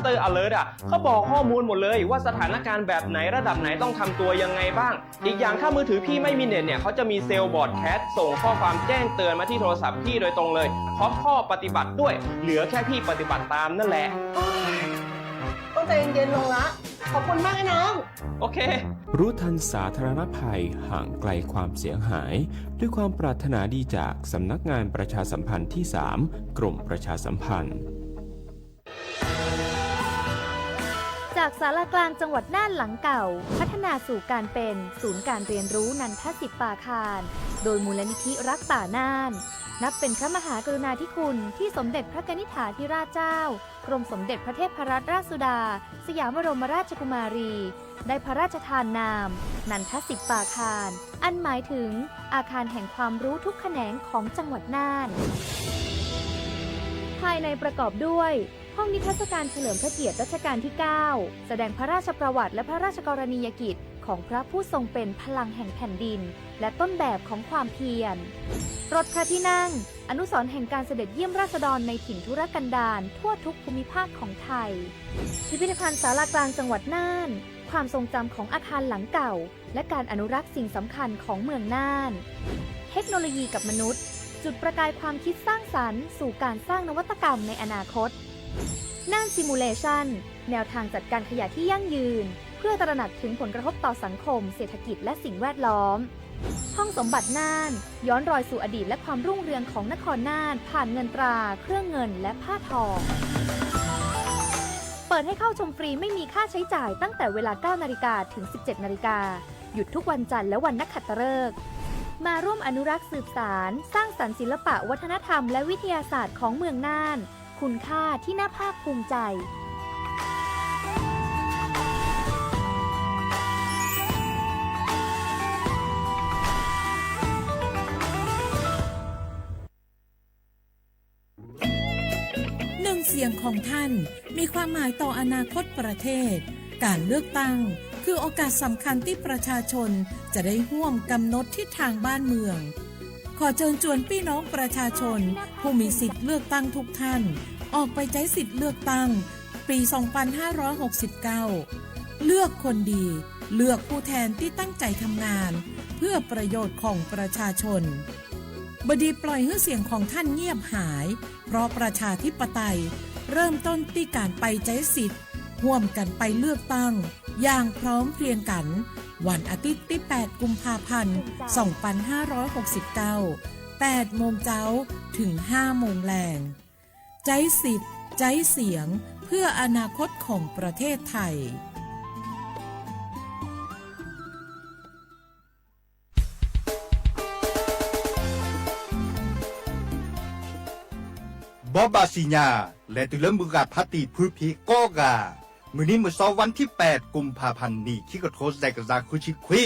Disaster Alert อะ เขาบอกข้อมูลหมดเลยว่าสถานการณ์แบบไหนระดับไหนต้องทำตัวยังไงบ้าง อีกอย่างถ้ามือถือพี่ไม่มีเน็ตเนี่ย เขาจะมีเซลล์ broadcast ส่งข้อความแจ้งเตือนมาที่โทรศัพท์พี่โดยตรงเลย พร้อมข้อปฏิบัติด้วย เหลือแค่พี่ปฏิบัติตามนั่นแหละ ต้องใจเย็นๆลงละ ขอบคุณมากนะน้อง โอเค รู้ทันสาธารณภัย ห่างไกลความเสียหาย ด้วยความปรารถนาดีจากสำนักงานประชาสัมพันธ์ที่สาม กรมประชาสัมพันธ์ จากศาลากลางจังหวัดน่านหลังเก่า พัฒนาสู่การเป็นศูนย์การเรียนรู้นันทสิปปาคาร โดยมูลนิธิรักป่าน่าน นับเป็นพระมหากรุณาธิคุณที่สมเด็จพระกนิษฐาธิราชเจ้า กรมสมเด็จพระเทพรัตนราชสุดา สยามบรมราชกุมารี ได้พระราชทานนาม นันทสิปปาคาร อันหมายถึงอาคารแห่งความรู้ทุกแขนงของจังหวัดน่าน ภายในประกอบด้วย ห้องนิทรรศการเฉลิมพระเกียรติรัชกาลที่เก้า แสดงพระราชประวัติและพระราชกรณียกิจของพระผู้ทรงเป็นพลังแห่งแผ่นดิน และต้นแบบของความเพียร รถพระที่นั่ง อนุสรณ์แห่งการเสด็จเยี่ยมราษฎรในถิ่นทุรกันดารทั่วทุกภูมิภาคของไทย พิพิธภัณฑ์ศาลากลางจังหวัดน่าน ความทรงจำของอาคารหลังเก่า และการอนุรักษ์สิ่งสำคัญของเมืองน่าน เทคโนโลยีกับมนุษย์ จุดประกายความคิดสร้างสรรค์สู่การสร้างนวัตกรรมในอนาคต น่าน Simulation แนวทางจัดการขยะที่ยั่งยืน เพื่อตระหนักถึงผลกระทบต่อสังคม เศรษฐกิจ และสิ่งแวดล้อม ห้องสมบัติน่าน ย้อนรอยสู่อดีตและความรุ่งเรืองของนครน่าน ผ่านเงินตรา เครื่องเงิน และผ้าทอง เปิดให้เข้าชมฟรีไม่มีค่าใช้จ่ายตั้งแต่เวลา เก้านาฬิกา ถึง สิบเจ็ดนาฬิกา หยุดทุกวันจันทร์และวันนักขัตฤกษ์ มาร่วมอนุรักษ์สืบสาน สร้างสรรค์ศิลปะวัฒนธรรมและวิทยาศาสตร์ของเมืองน่าน คุณค่าที่น่าภาคภูมิใจ หนึ่งเสียงของท่านมีความหมายต่ออนาคตประเทศ การเลือกตั้งคือโอกาสสำคัญที่ประชาชนจะได้ร่วมกำหนดทิศทางบ้านเมือง ขอเชิญชวนพี่น้องประชาชนผู้มีสิทธิ์เลือกตั้งทุกท่าน ออกไปใช้สิทธิ์เลือกตั้งปี สองพันห้าร้อยหกสิบเก้า เลือกคนดี เลือกผู้แทนที่ตั้งใจทำงาน เพื่อประโยชน์ของประชาชน บดีปล่อยหื้อเสียงของท่านเงียบหาย เพราะประชาธิปไตยเริ่มต้นที่การไปใช้สิทธิ์ ร่วมกันไปเลือกตั้งอย่างพร้อมเพรียงกัน วันอาทิตย์ที่ แปด กุมภาพันธ์ สองพันห้าร้อยหกสิบเก้า แปด โมงเจ๊า ถึง ห้า โมงแลง ใจ๊สิทธิ์ ใจ๊เสียง เพื่ออนาคตของประเทศไทย ဘီဘၣ်စံၣ်ညါ လဲၤတုၤလၢမုၢ်ဂၢ်ဖးတံၢ်ဖုဖံးကိးဂၤ, မုၢ်နံၤမုၢ်စီ วันที่แปด กุมภาพันธ์ နံၣ်ခံကထိ စဲးကစၢ်ဃုဆံခွံ,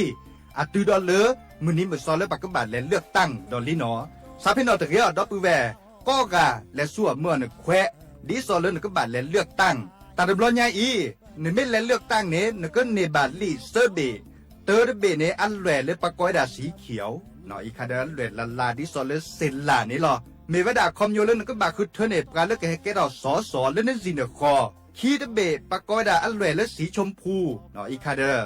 အတုၤဒီးလၢ မုၢ်နံၤမုၢ်စီလၢပကဘၣ်လဲၤเลือกตั้งဒီးလံနီၤ, ဆါဖ့ၣ်နီၣ်တဂ့ၤအီၤ ဒီပုၢ်ဝဲၢ်ကိးဂၤ လဲၤဆူအမုၢ်အီၤနခွဲး, ဒ်သိးလၢနကဘၣ်လဲၤเลือกตั้ง, တၢ်တဘျီညါအံၤ နမ့ၢ်လဲၤเลือกตั้งန့ၣ် နကန့ၢ်ဘၣ်လံာ်သၢဘ့ၣ်, တၢတဘ့ၣ်န့ၣ် အလွဲၢ်လၢပကိးဝဲဒၣ် สีเขียว, အံၤခါဒီးအလွဲၢ်လၢ်လၢ် ဒ်သိးလၢစ့လၣ်န့ၣ်လီၤ. မ့ၢ်ဝဲဒၣ်အခီပညီလၢနကဘၣ်ဃုထၢန့ၢ်ပှၤလၢကဟဲကဲထီၣ်စီၤစီၤလၢနစံၣ်နဃီၤ, ခံတဘ့ၣ် ပကိးဝဲဒၣ်အလွဲၢ်လၢ สีชมพู, အံၤခါဒီး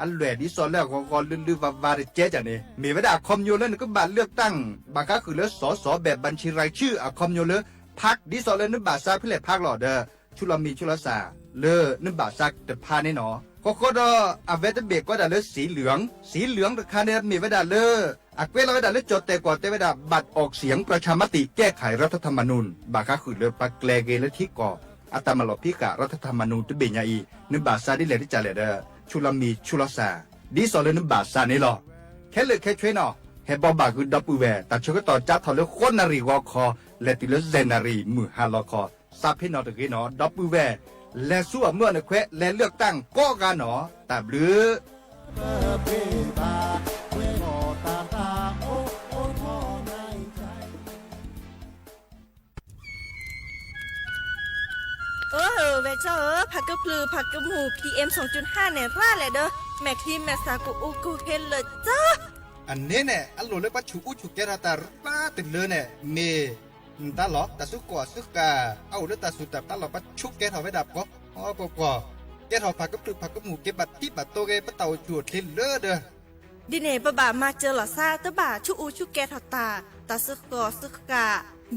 အလွဲၢ်ဒ်သိးလၢအဂီၤဂီၤလုၢ်လုၢ်ဝါဝါတကဲကန့ၣ် မ့ၢ်ဝဲဒၣ်အခီပညီလၢနကဘၣ်เลือกตั้ง ဘၣ်ဃးဃုာ်လၢစီၤစီၤ แบบบัญชีรายชื่อ အခီပညီလၢ พรรค ဒ်သိးလၢနဘၣ်စးဖဲလဲၣ် พรรค လီၤဒီး ဆူလီၤမံၤဆူလီၤစၢ် လၢနဘၣ်စးတဖၣ်န့ၣ်နီၤ, ဃီဃီဒီး အဝဲတဘ့ၣ်ကိးဒၣ်လၢ สีเหลือง, สีเหลือง တခါန့ၣ် မ့ၢ်ဝဲဒၣ်လၢ အကွဲးလီၤဝဲဒၣ်လၢကၠီၣ်တဲၣ်ကီၢ်တဲဝဲဒၣ် บัตรออกเสียงประชามติแก้ไขรัฐธรรมนูญ ဘၣ်ဃးဃုာ်လၢပှၤကျဲၤဂ့ၤလၢထံကီၢ် အတၢ်မၤလီၤဖံးဃာ် รัฐธรรมนูญ တဘ့ၣ်ညါအံၤ နဘၣ်စးဒ်လဲၣ်တကးလဲၣ်ဒီး ဆူလီၤမံၤဆူလီၤစၢ် ဒ်သိးလၢနဘၣ်စးန့ၣ်လီၤ. ခဲလၢာ်ခဲဆ့နီၤ ဟဲဘီဘၣ်ဃုာ်ဒီပုၢ်ဝဲၢ် တၢ်ဆၢကတီၢ်ကၠါထီၣ်လၢဃိးနၣ်ရံၣ်ဂီၤခီ လဲၤတုၤလၢယဲၢ်နၣ်ရံၣ်မုၢ်ဟါလီၤခီ, ဆါဖ့ၣ်နီၣ်တဂ့ၤနီၤ ဒီပုၢ်ဝဲၢ် လဲၤဆူအမုၢ်အီၤနခွဲး လဲၤเลือกตั้งကိးဂၤနီၤ တၢ်ဘျုး အၢ ဝဲၢ်ကၠီဧၢ, ဖးကဖျုးဖးကမူၣ် พีเอ็มสองจุดห้า န့ၣ် ရၣ်လဲၣ်ဒီး မဲာ်ချံမဲာ်သၣ်ကအိၣ်ကဟ့လၢာ်ကၠီ အန့ၣ်န့ၣ် အလိၣ်လၢပှၤဆူးအူဆူးကဲထီၣ်တၢ်ရၣ်တလၢန့ၣ် မ့ၢ်နတၢ်လီၤ. တၢ်စုကီၢ်အစုဃာ် အအိၣ်လၢတၢ်စူၢ်တၢ်ပျၢ်လီၤ ပှၤဆူးကဲထီၣ်ဝဲဒၣ်ပှၤ ပှၤ ကဲထီၣ်ဖးကဖျုးဖးကမူၣ် ကဲဘၣ်ထံဘၣ်တိၢ်ဂ့ၤ ပတၢ်အိၣ်ဆူၣ်အိၣ်ချ့လၢဒီး ဒ်န့ၣ် ပဘၣ်မၤစၢၤလီၤသး တဘၣ်ဆူးအူဆူးကဲထီၣ်တၢ်, တၢ်စှီၤစှၤ,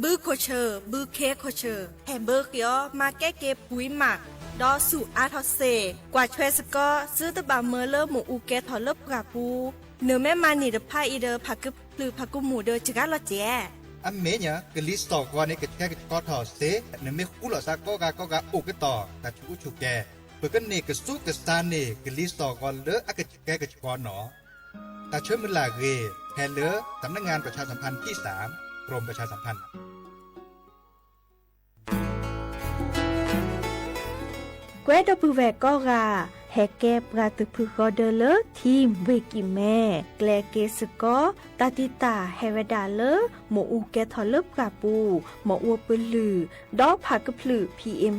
ဘုခိၣ်ဆၢၣ် ဘုခ့ခိၣ်ဆၢၣ် ဟဲဘၢဃ့ၢ်အီၤ မၤကဲက့ၤပှံၤမး, ဒီးဆူၣ်အါထီၣ်စ့ၢ်, ကွၢ်ဆွဲစ့ၢ်ကီး သုတဘၣ်မၢလၢမ့ၣ်အူကဲထီၣ်လၢပှၢ်ပူၤ, နမ့ၢ်မၤန့ၢ်တဖၣ်အံၤဒီး ဖးကဖျုးဖးကမူၣ်ဒီးစှၤလီၤစဲး. အမ့ၢ်ညါ ကလံၤစိးဂီၤန့ၣ် ကဆှဲကဆှီထီၣ်စ့ၢ်, နမ့ၢ်ဃူလိာ်သးကိးဂၤကိးဂၤအိၣ်ကတီၢ် တၢ်ဆူးအူဆူၣ်ကဲ, ပကန့ၢ်ကဆူးကဆါန့ၢ် ကလံၤစိးဂီၤလၢအကဆှဲကဆှီနီၣ်. တၢ်ဆၢမုၢ်လၢ်အဂ့ၢ် ဟဲလၢ สำนักงานประชาสัมพันธ์ที่สาม กรมประชาสัมพันธ์ ကွဲဒီပုၢ်ဝဲၢ်ကိးဂၤ, ဟဲကဲပှၤတဖုဃီဒၢလၢ Team ဝ့ၢ်ကံၢ်မဲ, ကျဲက့ၤစ့ၢ်ကီး တၢ်တံာ်တာ်ဟဲဝဲဒၣ်လၢ မ့ၣ်အူကဲထီၣ်လၢပှၢ်ပူၤ, မ့ၣ်အူပလုၢ်, ဒီးဖးကဖျုး PM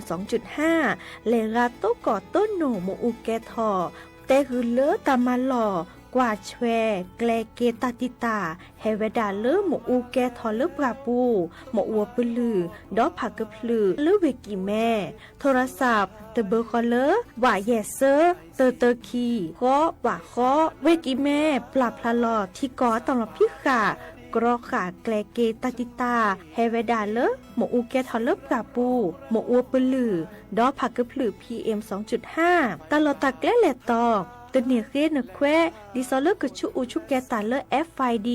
လဲၤဂၤတိကီၢ်တိနိၣ် မ့ၣ်အူကဲထီၣ်, တဲဂုာ်လၢတၢ်မၤလီၢ်, ကွၢ်ဆွဲ, ကျဲက့ၤတၢ်တံာ်တာ် ဟဲဝဲဒၣ်လၢမ့ၣ်အူကဲထီၣ်လၢပှၢ်ပူၤ, မ့ၣ်အူပလုၢ်, ဒီးဖးကဖျုး လၢဝ့ၢ်ကံၢ်မဲ, ထိရစး တဘၢဃီလၢ ဝးယဲၢ်စၢ တၢတၢခံ ဃီ ဝးဃီ, ဝ့ၢ်ကံၢ်မဲ ပျၢ်ဖျါလီၤထံကီၢ်အတၢ်လီၢ်ဖံးဃာ်, ကြီဃာ်ကျဲက့ၤတၢ်တံာ်တာ် ဟဲဝဲဒၣ်လၢ မ့ၣ်အူကဲထီၣ်လၢပှၢ်ပူၤ, မ့ၣ်အူပလုၢ်, ဒီးဖးကဖျုး PM တၢ်လီၢ်တၢ်ကျဲလဲၤတီၤ, တန့ၢ်ဃ့နခွဲး, ဒ်သိးလၢကဆူးအူဆူးကဲတၢ်လၢ FID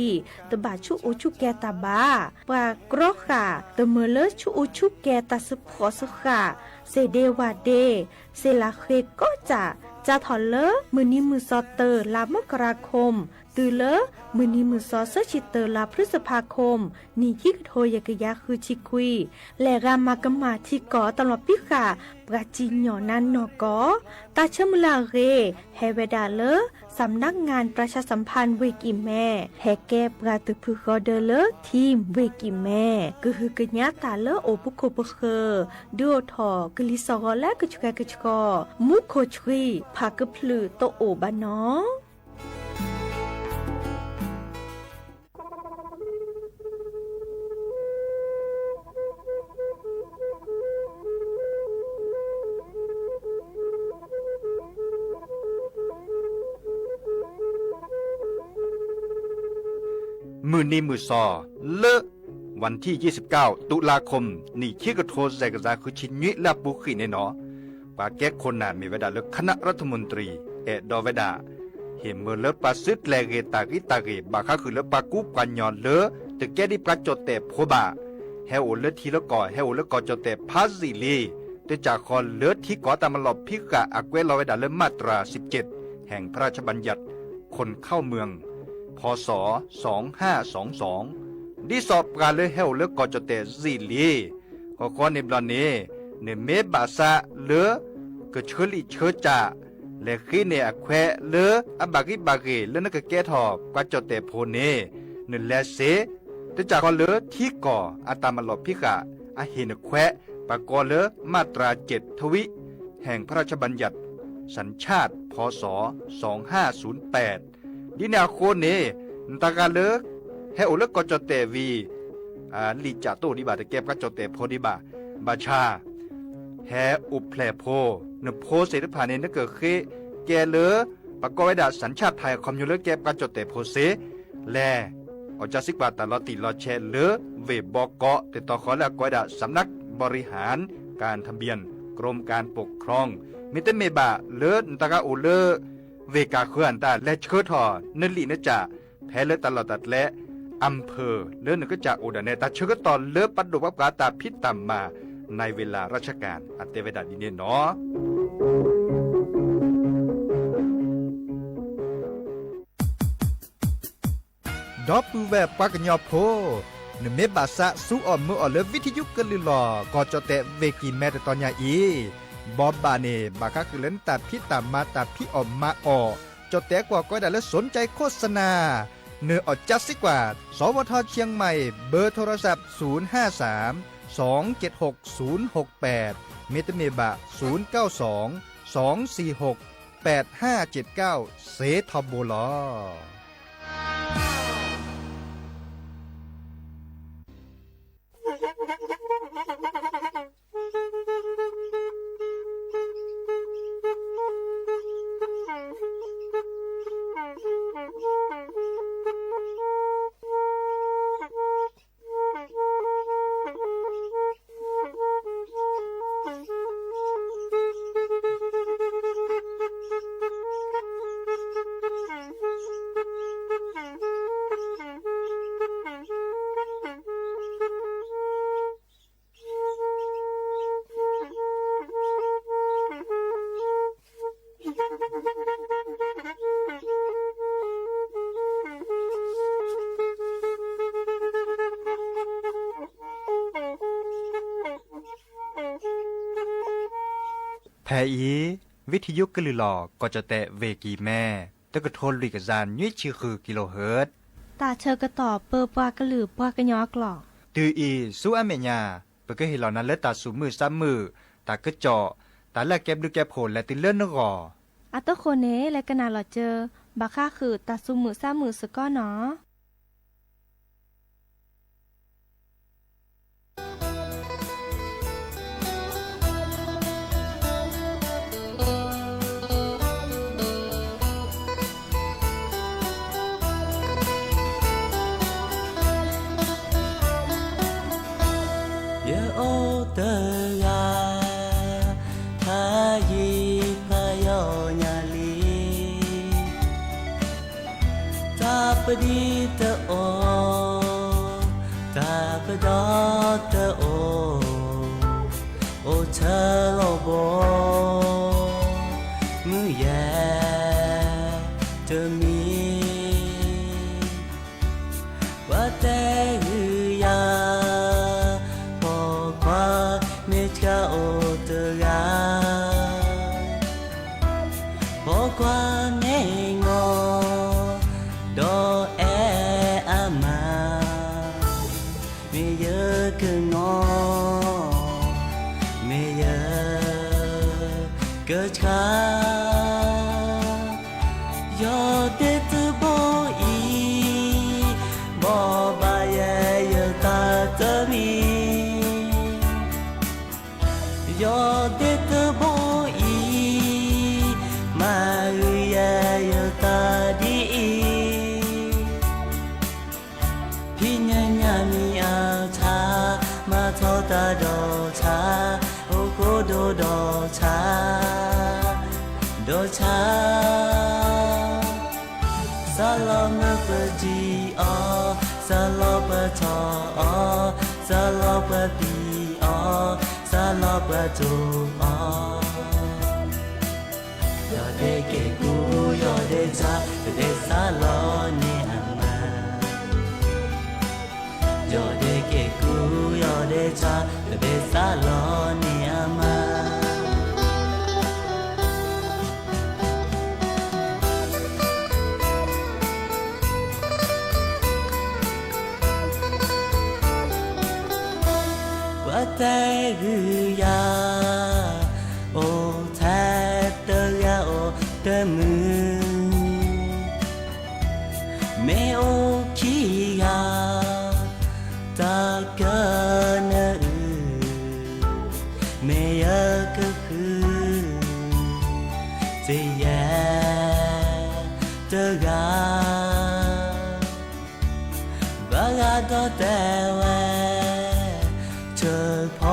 တဘၣ်ဆူးအူဆူးကဲတၢ်ဘၣ်. ပှၤကြီဃာ် တမၢလၢဆူးအူဆူးကဲတၢ်စ့ဖှိၣ်စ့ဃာ်, စ့ၣ်ဒ့ဝၣ်ဒ့, စ့လးဃ့ကိးကၠၢ်, စးထီၣ်လၢ မုၢ်နံၤမုၢ်သီတၢ လါမကရၤခိၣ်, တုၤလၢ မုၢ်နံၤမုၢ်သီဆၢဆံတၢ လါဖျုစဖးခိၣ်, နံၣ်ခံကထိယဲၢ်ကယၤဃုဆံခွံ, လဲၤဂၤမၤကမၣ်ထံကီၢ်အတၢ်လီၢ်ဖံးဃာ် ပှၤစံၣ်ညီၣ်နါနီၢ်ကီၢ်, တၢ်ဆၢမုၢ်လၢ်အဂ့ၢ် ဟဲဝဲဒၣ်လၢ สำนักงานประชาสัมพันธ์ ဝ့ၢ်ကံၢ်မဲ, ဟဲကဲပှၤတဖုဃီဒၢလၢ Team ဝ့ၢ်ကံၢ်မဲ, ကဟုကညးတၢ်လၢအိၣ်ပခိၣ်ပဃၢၤ, ဒုးအိၣ်ထီၣ်ကလံၤစိးဂီၤလၢကဆှဲကဆှီ, မူခိၣ်ဆှံ ဖးကဖျုးတအိၣ်ဘၣ်နီၣ်. မုၢ်နံၤမုၢ်သီ လၢ วันที่ยี่สิบเก้า ตุลาคม နံၣ်ခံကထိ စဲးကစၢ်ဃုဆံနွံ လၢအပူၤဃံးန့ၣ်နီၣ်, ပှၤကဲခိၣ်နၢ်မ့ၢ်ဝဲဒၣ်လၢ คณะรัฐมนตรี အဲၣ်ဒိးဝဲဒၣ် ဟ့ၣ်မၢလၢပှၤစုကျဲၤဂ့ၤတၢ်ဂံၢ်တၢ်ဂ့ၢ် ဘၣ်ဃးဃုာ်လၢပှၤကူပှၤညီလၢ တကဲဒ်ပှၤကၠီၣ်တဲၣ်ဖိဘၣ်, ဟဲအိၣ်လၢထံလၢကီၢ် ဟဲအိၣ်လၢကီၢ်ကၠီၣ်တဲၣ်ဖးယံာ်လံ, တကးဃီလၢထံကီၢ်တၢ်မၤလီၢ်ဖံးဃာ် အကွဲးလီၤဝဲဒၣ်လၢ มาตราสิบเจ็ด แห่งพระราชบัญญัติคนเข้าเมือง พ.ศ. สองห้าสองสอง ဒ်သိးပှၤလၢဟဲအိၣ်လၢကီၢ်ကၠီၣ်တဲၣ်ယံာ်လံ, ဃီဃီန့ၣ်ဘျီန့ၣ်, နမ့ၢ်ဘၣ်ဆၣ်လၢ ကဆၢလံာ်ဆၢကၠၢ် လဲၤဃ့န့ၢ်အခွဲးလၢအဘၣ်ဂံၢ်ဘၣ်ဂ့ၢ်လၢနကကဲထီၣ်ပှၤကၠီၣ်တဲၣ်ဖိန့ၣ်, နလဲၤစ့ၢ်, တကးဃီလၢထံကီၢ်အတၢ်မၤလီၢ်ဖံးဃာ် အဟ့ၣ်နခွဲး, ပှၤကိးလၢ มาตราเจ็ดทวี แห่งพระราชบัญญัติสัญชาติ พ.ศ. สองห้าศูนย์แปด ဒ်န့ၣ်အဃိန့ၣ်, နတဂၤလၢ ဟဲအိၣ်လၢကီၢ်ကၠီၣ်တဲၣ်ဝံၤ လံာ်ကၠၢ်တအိၣ်ဒံးဘၣ် တကဲပှၤကၠီၣ်တဲၣ်ဖိဒံးဘၣ်, ဘၣ်ဆၣ် ဟဲအိၣ်ဖျဲၣ်ဖိ, နဖိသ့ၣ်တဖၣ်န့ၣ် နကဃ့ကဲလၢ ပှၤကိးဝဲဒၣ် สัญชาติไทย အခီပညီလၢကဲပှၤကၠီၣ်တဲၣ်ဖိစ့ၢ်, လဲၤ အီၣ်ကၢစံကွၢ်တၢ်လီၤတံၢ်လီၤဆဲးလၢ ဝ့ၢ်ဘီကီး တတီၤဃီလၢအကိးဝဲဒၣ် สำนักบริหารการทะเบียน กรมการปกครอง မ့တမ့ၢ်ဘၣ်လၢနတဂၤအိၣ်လၢ ဝ့ၢ်ကၢ်ဃၢၤအတၢ်လဲၤဆှၢထီၣ် နလံာ်နကၠၢ် ဖဲလၢတၢ်လီၢ်တၢ်ကျဲ อำเภอ လၢနကစၢ်အိၣ်ဒၣ်နဲၣ် တၢ်ဆၢကတီၢ်လၢပဒိၣ်ပှၤပှၤတၢ်ဖံးတၢ်မၤ ในเวลาราชการ အတဲဝဲဒၣ်ဒ်န့ၣ်နီၤ. ဒီပုၢ်ဝဲၢ်ပှၤကညီဖိ, နမ့ၢ်ဘၣ်သးဆူအီၣ်မၢအီၣ်လၢ ဝံထံယူကလုၢ်လီၢ် ကီၢ်ကၠီၣ်တဲၣ်ဝ့ၢ်ကံၢ်မဲတတီၤညါအံၤ, ဘိးဘၣ်န့ၣ် ဘၣ်ဃးဃုာ်လၢနတၢ်ဖံးတၢ်မၤ တၢ်ဖံးအီၣ်မၤအီၣ်, ကၠီၣ်တဲၣ်ကွီၢ်ကိးဝဲဒၣ်လၢ สนใจโฆษณา, နအီၣ်ကၢစံကွၢ် สวท เชียงใหม่ เบอร์โทรศัพท์ ศูนย์ห้าสาม สองเจ็ดหก ศูนย์หกแปด မ့တမ့ၢ်ဘၣ် ศูนย์เก้าสอง สองสี่หก แปดห้าเจ็ดเก้า စ့ထီဘိလီၤ. ဖဲအံၤ ဝံထံယိကလုာ်လီၤ ကီၢ်ကၠီၣ်တဲၣ် ဝ့ၢ်ကံၢ်မဲ တကထိလွံၢ်ကယၤနွံဆံဃု kilohertz တၢ်ဆၢကတီၢ်ပၢပှၤကလုာ်ပှၤကညီအကျိာ် တုၤအံၤဆူအမဲာ်ညါ ပကဟ့ၣ်လီၤနၤလၢတၢ်သူၣ်မုာ်သးမုာ် တၢ်ကစီၣ် တၢ်လၢအကဲဘျုးကဲဖှိၣ်လဲၤတုၤလၢနဂီၢ် အတဃိန့ၣ် လဲၤကနၣ်လီၤစၢၤ ဘၣ်ဃးဃုာ်တၢ်သူၣ်မုာ်သးမုာ်စ့ၢ်ကီးနီၤ. ယအိၣ်တဂၤ ဖးယံာ်ဖးယီၤညါလံ တၢ်ပဒံတအိၣ် တၢ်ပဒီတအိၣ် အိၣ်ဆၢလီၤဘီ မုၢ်ယဲၢ်တမံၤ ပှၤတဲဂုာ်ယၤ ပိာ်ခွါမ့ၢ်ဆှၢအိၣ်တဂၤ ပိာ်ခွါမ့ၢ်နီၢ် ဒီးအဲၣ်အမါ မ့ၢ်ယကနီၢ် မ့ၢ်ယကဆှၢ ယီၢ်ဒ့တဘိအံၤ ဘိးဘၣ်ယဲယတၢ်တမံၤ ယီၢ်ဒ့တဘိအံၤ မၤဂ့ၤယဲယတၢ်ဒ်အံၤ ဖံးညါညါမံၤအါဆါ မၤထီၣ်တၢ်ဒီးဆါ အိၣ်ဃိဒိၣ်ဒီးဆါ ဒီးဆါ စးလီၤမၢပတံၤအီၤ စးလီၤပထီၣ်အီၤ စးလီၤပပံၤအီၤ စးလီၤပတိၢ်အီၤ ယီၢ်ဒ့က့ၤကူ ယီၢ်ဒ့ဆါ တဘ့ၣ်စးလီၤန့ၢ်အမါ ယီၢ်ဒ့က့ၤကူ ယီၢ်ဒ့ဆါ တဘ့ၣ်စးလီၤန့ၢ်အမါ ပှၤတဲဂုာ်ယၤ အိၣ်ထဲတဂၤအိၣ်တမုာ် မ့ၢ်အိၣ်ခံဂၤ တၢ်ကနၢအုၣ် မ့ၢ်ယကဃု စ့ယဲၢ်တဂၤ ဘၣ်ဂၤဒီးတဲဝဲ ဆၢဖီ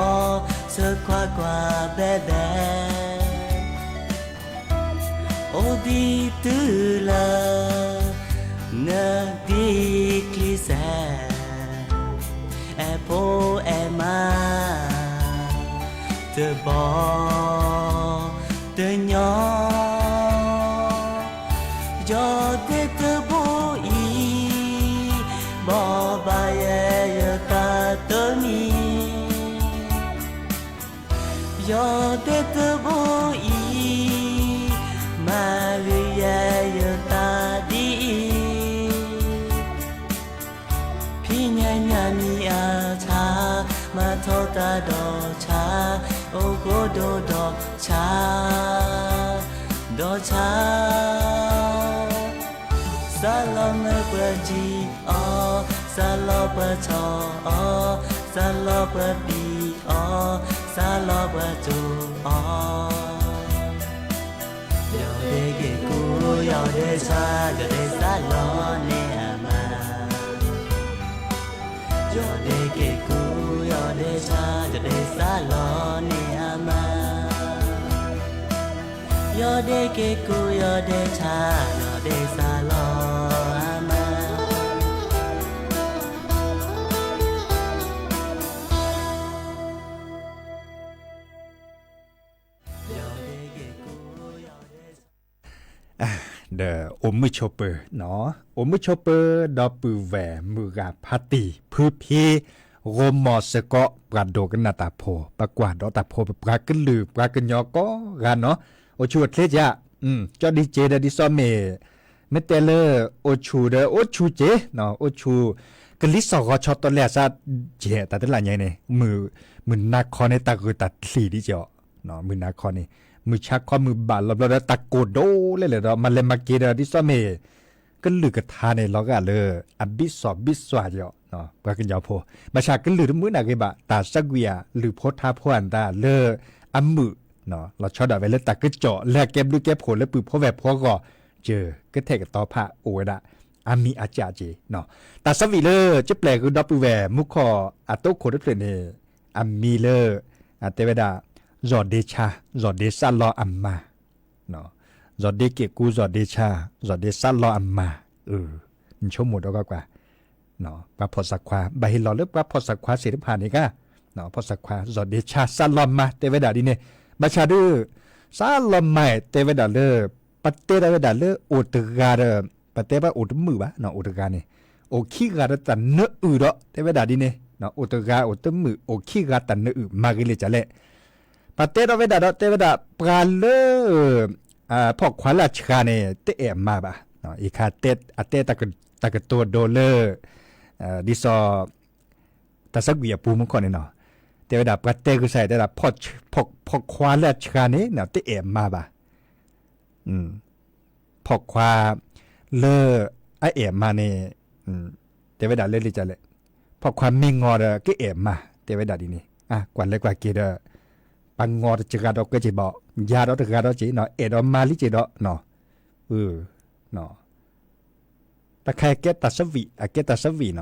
ဆၢခွါကွၢ်ဘဲဘဲ အိၣ်ဒံးတုၤလၢ နဒံးချံစဲး အဲၣ်ဖိအဲၣ်မါ တဘီတညီ ယီၢ်ဒ့တဘိအံၤ ဘိးဘၣ်ယဲယတၢ်တမံၤ ယီၢ်ဒ့တဘိအံၤ မၤဂ့ၤယဲယတၢ်ဒ်အံၤ ဖံးညါညါမံၤအါဆါ မၤထီၣ်တၢ်ဒီးဆါ အိၣ်ဃိဒိၣ်ဒီးဆါ ဒီးဆါ စးလီၤမၢပတံၤအီၤ စးလီၤပထီၣ်အီၤ စးလီၤပပံၤအီၤ စးလီၤပတိၢ်အီၤ ယီၢ်ဒ့က့ၤကူ ယီၢ်ဒ့ဆါ ယီၢ်ဒ့စးလီၤန့ၢ်အမါ ယီၢ်ဒ့က့ၤကူ ယီၢ်ဒ့ဆါ ယီၢ်ဒ့စးလီၤန့ၢ်အမါ ယီၢ်ဒ့က့ၤကူ ယီၢ်ဒ့ဆါ ယီၢ်ဒ့စးလီၤအမါ ယီၢ်ဒ့က့ၤကူ ယီၢ်ဒ့ဆါ ဒီးအိၣ်မုာ်ဆိးပၢၤနီၤ, အိၣ်မုာ်ဆိးပၢၤ ဒီပုၢ်ဝဲၢ်မုၢ်ဂၤဖါတံၢ်ဖုဖံ, ဂီၤမီၤစ့ၢ်ကီး ပှၤဒိကနၣ်တၢ်ဖိ, ပကွၢ်ဒီးတၢ်ဖိ ပပှၤကလုာ်ပှၤကညီကိးဂၤနီၤ, အိၣ်ဆူၣ်အိၣ်ချ့ဧါ, ကၠီဒံက့ဒီး ဒ်သိးမ့ၢ် မ့ၢ်တဲလၢ အိၣ်ဆူၣ်ဒီး အိၣ်ဆူၣ်က့, အိၣ်ဆူၣ် ကလံၤစိးဂီၤဆီတလဲအစးကဲး တၢ်တလၢညါန့ၣ် မုၢ်နၤခီန့ၣ် တၢ်ဂုာ်တၢ်သံၣ်ဒ်က့အီၤ, မုၢ်နၤခီန့ၣ် မုၢ်ဆါခီမုၢ်ဘၣ်လီၤဘျီဒီး တၢ်ကိၢ်ဒိၣ်လဲၣ်လဲၣ်ဒီး မၤလဲၤမၤက့ၤဒီး ဒ်သိးမ့ၢ် ကလုၢ်ကထါန့ၣ် လီၤဂာ်လၢ အဘံၣ်စီၣ်ဘံၣ်စွါက့အီၤ, ပှၤကညီဖိ, ဘၣ်ဆၣ်ကလုၢ်တမုာ်နာ်ဂ့ၤဘၣ် တၢ်သကွံာ်အလုၢ်ဖိထါဖိအတၢ်လၢအမုာ် လီၤဆီဒၣ်ဝဲလၢတၢ်ကစီၣ်လၢအကဲဘျုးကဲဖှိၣ်လၢပုၢ်ဖိဝဲၢ်ဖိအဂီၢ်, ကကဲထီၣ်ကသီဖးအိၣ်ဝဲဒၣ် အမံၤအစၢ်က့, တၢ်သးဝံၣ်လၢကပျဲၢ်ဂုၤဒီပုၢ်ဝဲၢ်မူခိၣ်အတိခိၣ်တဖျၢၣ်န့ၣ် အမံၤလၢ တဲဝဲဒၣ် စီၤဒ့ဆါ, စီၤဒ့စးလီအမါ စီၤဒ့က့ၣ်ကူ, စီၤဒ့ဆါ, စီၤဒ့စးလီအမါ, နဆိကမိၣ်ဒီးကွၢ်ကွၢ်, ပှၤဖီၣ်သးခွါ ဘၣ်ဟ့ၣ်လီၤလၢပှၤဖီၣ်သးခွါသ့ၣ်တဖၣ်န့ၣ်ဂ့ၤ, ဖီၣ်သးခွါ စီၤဒ့ဆါ စးလီမါ တဲဝဲဒၣ်ဒ်န့ၣ်, ဘၣ်ဆၣ်ဒုး စးလီမါ တဲဝဲဒၣ်လၢ ပတဲဒၣ်ဝဲဒၣ်လၢအိၣ်တဂၤဒီး ပတဲဘၣ်အိၣ်တမုာ်ဘၣ်, အိၣ်တဂၤန့ၣ် အိၣ်ခံဂၤဒီးတၢ်နၢအုၣ်ဒီး တဲဝဲဒၣ်ဒ်န့ၣ်, အိၣ်တဂၤအိၣ်တမုာ် အိၣ်ခံဂၤတၢ်နၢအုၣ် မၤဂ့ၤလံာ်ကလဲၣ် ပတဲဒီးဝဲဒၣ်ဒီး တဲဝဲဒၣ် ပှၤလၢ ဖီၣ်ခွါလၢအဆှါန့ၣ် တအဲၣ်မါဘၣ်, အံၤခါ အတဲတၢ်ကတိၤဒိလၢ ဒ်သိး တၢ်သးဝံၣ်အပူၤမူခိၣ်န့ၣ်နီၤ, တဲဝဲဒၣ် ပှၤတဲကစၢ်ယွၤ တဲဒၣ် ဖီၣ်ခွါလၢအဆှါန့ၣ် တအဲၣ်မါဘၣ် ဖီၣ်ခွါ လၢ အအဲၣ်မါန့ၣ် တဲဝဲဒၣ်လၢလံာ်ကလဲၣ်, ဖီၣ်ခွါမ့ၢ်ငီၤဒီး ကအဲၣ်မါ တဲဝဲဒၣ်ဒ်န့ၣ်, ကွၢ်လဲၤကွၢ်က့ၤဒီး ပှၤငီၤတစှၤဒီးကွဲက့ၤဘၣ်, ယၤဒီးတဂၤဒီးက့ၤနီၤ, အဲၣ်ဒီးမါလံက့ၤဒီးနီၤ, တၢ်ခါအကဲတၢ်သးဝံၣ် အကဲတၢ်သးဝံၣ်နီၤ,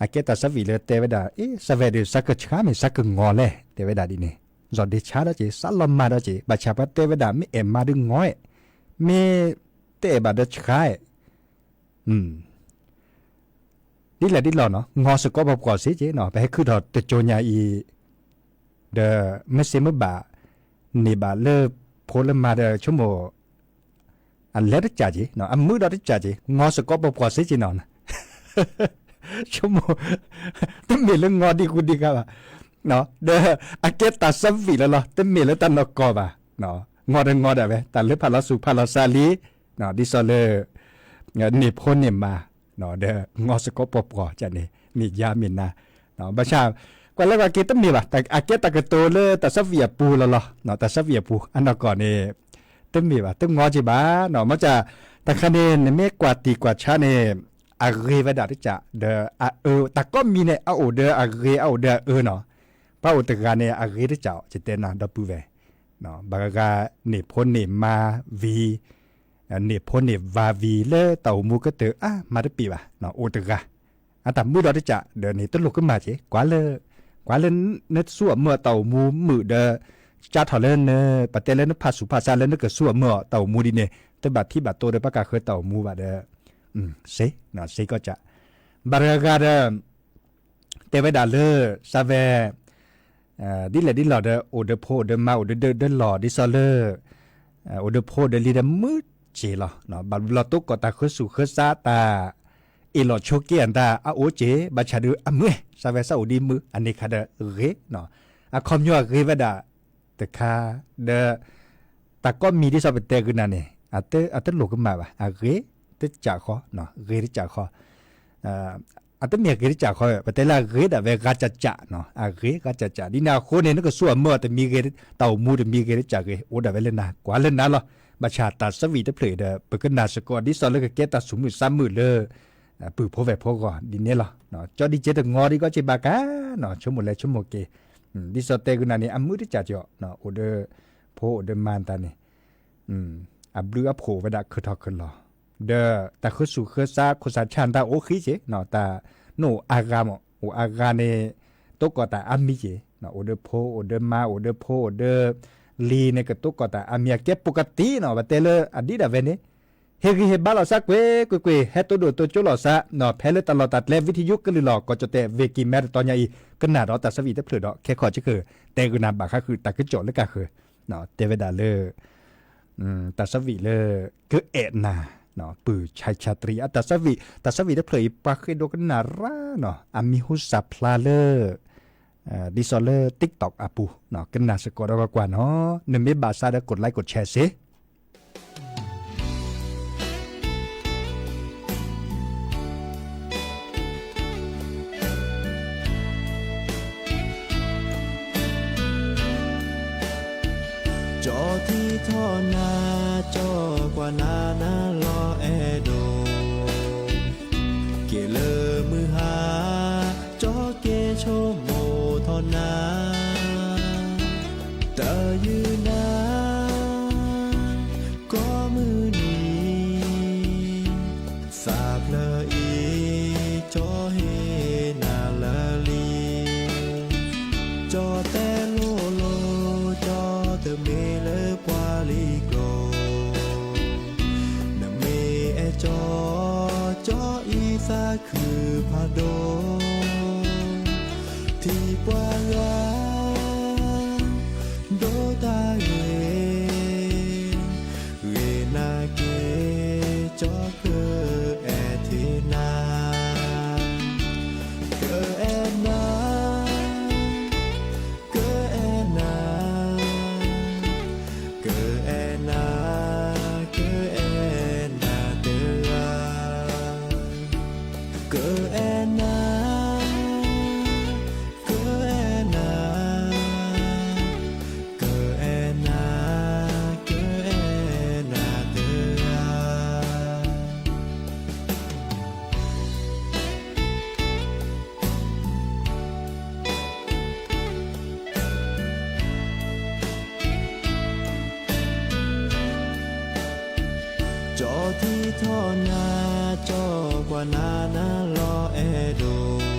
အကဲတၢ်သးဝံၣ်လၢတဲဝဲဒၣ် အ့ စးဝဲဒုး စးကဆှါမ့ၢ်စးကငီၤလဲၣ် တဲဝဲဒၣ်ဒ်န့ၣ်, စီၤဒ့ဆါဒီးက့ၤ စးလီမါဒီးက့ၤ ဘၣ်ဆၣ်ပှၤတဲဝဲဒၣ် မ့ၢ်အဲၣ်မါဒုးငီၤအဲၣ်, မ့ၢ်တအဲၣ်ဘၣ်ဒီးဆှါအဲၣ် ဒ်လဲၣ်ဒ်လဲၣ်နီၤ, ငီၤစ့ၢ်ကီးပှီၢ်ပှီၢ်စ့ၢ်ကီးနီၤ, ပဟဲခုၣ်ထီၣ်တကၠိညါအံၤ ဒီးမ့ၢ်စ့မ့ၢ်ဘၣ် န့ၢ်ဘၣ်လၢဖိလၢမါဒီးဆိကမိၣ် အလဲၤတကးက့ၤ, အမုာ်ဒီးတကးက့ၤ, ငီၤစ့ၢ်ကီးပှီၢ်ပှီၢ်စ့ၢ်ကီးနီၤ, ဆိကမိၣ် တမ့ၢ်လၢငီၤဒံးကူဒံးကါဘၣ်, ဒီးအကဲတၢ်သးဝံၣ်လီၤလီၤ, တမ့ၢ်လၢတၢ်နီၢ်ကီၢ်ဘၣ်, ငီၤဒီးငီၤဒၣ်ဝဲ တၢ်လၢဖးလီၤဆူၣ်ဖးလီၤစးလံ, ဒ်သိးလၢ န့ၢ်ဖိန့ၢ်မါ ဒီးငီၤစ့ၢ်ကီးပှီၢ်ပှီၢ်န့ၣ် မ့ၢ်ယါမ့ၢ်နါ, ဘၣ်ဆၣ် ကွၢ်လဲၤကွၢ်က့ၤတမ့ၢ်ဘၣ်, အကဲတၢ်ကတိၤလၢတၢ်သးဝံၣ်အပူၤလီၤလီၤ, တၢ်သးဝံၣ်အပူၤ အနီၢ်ကီၢ်န့ၣ် တမ့ၢ်ဘၣ် တငီၤက့ၤဘၣ်, မ့ၢ်က တၢ်ခါန့ၣ် နမ့ၢ်ကွၢ်တံၢ်ကွၢ်ဆါန့ၣ် အဂ့ၤဝဲဒၣ်တကး ဒီးအအၢ တၢ်ကိးမံၤန့ၣ် အအိၣ်ဒီးအဂ့ၤ အအိၣ်ဒီးအအၢနီၤ, ပှၤအိၣ်တဂၤန့ၣ် အဂ့ၤတကး ယတဲနၤဒီပုၢ်ဝဲၢ် ဘၣ်ဂၤဂၤ န့ၢ်ဖိန့ၢ်မါဝံၤ န့ၢ်ဖိန့ၢ်ဝၤဝံၤ လၢတၢ်အိၣ်မူကတၢၢ် အါ မၤတပ့ၤဘၣ်, အိၣ်တဂၤ အတၢ်မုာ်ဒီးတကး ဒီးန့ၣ် တလိၣ်ကမၣ်က့ၤ ကွၢ်လၢ ကွၢ်လၢနသူၣ်အမုာ်အတၢ်အိၣ်မူမုာ်ဒီး ကၢ်ထီၣ်လၢန ပတဲလၢနဖးဆူၣ်ဖးဆါလၢနကသူၣ်အမုာ်အီၤ တၢ်အိၣ်မူဒ်န့ၣ် တဘၣ်ထံၣ်ဘၣ်တိၢ်ဒီးဘၣ်ကဃၢတၢ်အိၣ်မူဘၣ်ဒီး စ့ စ့ကီးကး ဘၣ်တဂၤဂၤဒီး တဲဝဲဒၣ်လၢ စးဝဲ ဒ်လဲၣ်ဒ်လဲၣ်ဒီး အိၣ်ဒီးဖိအိၣ်ဒီးမါအိၣ်ဒီးဒၢဒီးလီၢ် ဒ်သိးလၢ အိၣ်ဒီးဖိဒီးလံၤဒီးမုာ်စ့ၢ်လီၤ. ဘၣ်ဘျီတိၢ်ကီၢ်တၢ်ဃၢဆူၣ်ဃၢဆါတၢ် အ့ၣ်လိာ်ဆိးက့အတၢ်အအိၣ်စ့ၢ် ဘၣ်ဆၣ်ဒုးအမုာ် စးဝဲစးအိၣ်ဒ်မုာ် အန့ၣ်ခါဒီးဂ့ၤ အခီပညီအဂ့ၤဝဲဒၣ်တခါ ဒီး တၢ်ကိးမံၤဒ်သိးပတဲဂုာ်နၤန့ၣ် အတလိၣ်ကမၣ်ဘၣ် အဂ့ၤတစးဃီ ဂ့ၤတစးဃီ အတမ့ၢ်အဂ့ၤတစးဃီ ပတဲလၢအဂ့ၤဒၣ်ဝဲဂၤစၢ်စၢ် အဂ့ၤဂၤစၢ်စၢ် ဒ်န့ၣ်အဃိန့ၣ် နကသူၣ်အမုာ်အီၤတမံၤဂ့ၤ တၢ်အိၣ်မူတမံၤဂ့ၤတစးဂ့ၤ အိၣ်ဒၣ်ဝဲလၢနၤ ကွၢ်လၢနၤလီၤ. ဘၣ်ဆၣ်တၢ်သးဝံၣ်တဖျၢၣ်အံၤဒီး ပကနၢ်စ့ၢ်ကီးဒ်သိးလၢကကဲတၢ်သူၣ်မုာ်သးမုာ်လၢ ပုၢ်ဖိဝဲၢ်ဖိအဂီၢ်ဒ်န့ၣ်လီၤ. ကၠီဒံးကဲတငီဒံးကီးက့ဘၣ်ကါ ဆိကမိၣ်လဲၤဆိကမိၣ်က့ၤ ဒ်သိးတဲဂုာ်နၤန့ၣ် အမုာ်တစးကီး အိၣ်ဒီးဖိအိၣ်ဒီးမါတၢ်န့ၣ် အဘျုးအဖှိၣ်ဝဲဒၣ်ခုၣ်ထီၣ်ခုၣ်လီၤ ဒီးတၢ်ဃၢဆူၣ်ဃၢဆါ ခိၣ်စးဆါတၢ်အိၣ်ဃံက့ၤ တၢ်နအိၣ်အါဂၤမး အိၣ်အါဂၤန့ၣ် တိၢ်ကီၢ်တၢ်အါမံၤက့ၤ အိၣ်ဒီးဖိအိၣ်ဒီးမါ အိၣ်ဒီးဖိအိၣ်ဒီးလံၤန့ၣ် ကတိၢ်ကီၢ်တၢ်အါမံၤ အကဲပကတံနီၤ ပတဲလၢအဒ်ဒၣ်ဝဲန့ၣ် ဟ့ၣ်ဂံၢ်ဟ့ၣ်ဘါလိာ်သးကွ့ၢ်ကွ့ၢ်ကွ့ၢ် ဟဲတိၢ်ဒိၣ်တိၢ်ကၠိလိာ်သး ဖဲလၢတၢ်လီၢ်တၢ်ကျဲ ဝံထယုကလုၢ်လီၤ ကီၢ်ကၠီၣ်တဲၣ် ဝ့ၢ်ကံၢ်မဲ တတီၤညါအံၤ ကနၣ်ဒီးတၢ်သးဝံၣ်တဖျၢၣ်ဒီး ခဲခီၣ်ဆၢကၢၢ် တဲဂုာ်နၤဘၣ်ဃးဃုာ် တၢ်ကစီၣ်လၢကဃၢၤ တဲဝဲဒၣ်လၢ တၢ်သးဝံၣ်လၢ ကအဲၣ်နၤ ပုၢ်ဆါဆါတရံး အတၢ်ဆၢဝံၣ် တၢ်ဆၢဝံၣ်တဖျၢၣ်အံၤ ပှၤဃ့ဒိကနၣ်ရၣ်နီၤ အမံၤဟူစၢ်ဖျါလၢ ဒ်သိးလၢ TikTok အပူၤ ကနၣ်စ့ၢ်ကီးဒီးကွၢ်ကွၢ်နီၤ နမ့ၢ်ဘၣ်ဆၣ်ဒီး ကိးlike ကိးshareစ့ ကၠီထံထီၣ်နၤ ကၠီကွၢ်နၤနၤလီၤအဲၣ်ဒိး က့ၤလၢမုၢ်ဟါ ကၠီက့ၤဆိကမိၣ်ထီၣ်နၤ တယုၢ်နၤ ကိးမုၢ်နံၤ သးဖျၢၣ်အံၤ ကၠီဟ့ၣ်နၤလၢလံ ကၠီတဲလိၤလိၤ ကၠီတမ့ၢ်လၢပှၤလံၤကျိၤ နမ့ၢ်အဲၣ်ကၠီ ကၠီအံၤသးခုဖးဒိၣ် ထံၣ်ပှၤဂၤ ဒိတၢ်ဂ့ၤ ဂ့ၤနာ်က့ၤ ကၠီကအဲၣ်ထံၣ်နၤ ကအဲၣ်နၤ ကအဲၣ်နၤ ကအဲၣ်နၤ ကအဲၣ်နၤတဂၤ ကအဲၣ်နၤ ကအဲၣ်နၤ ကအဲၣ်နၤ ကအဲၣ်နၤတဂၤ ကၠီထံထီၣ်နၤ ကၠီကွၢ်နၤနၤလီၤအဲၣ်ဒိး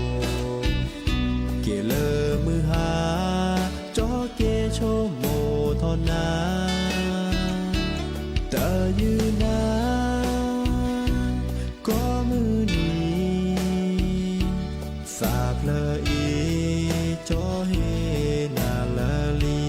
က့ၤလၢမုၢ်ဟါ ကၠီက့ၤဆိကမိၣ်ထီၣ်နၤ တယုၢ်နၤ ကိးမုၢ်နံၤ သးဖျၢၣ်အံၤ ကၠီဟ့ၣ်နၤလၢလံ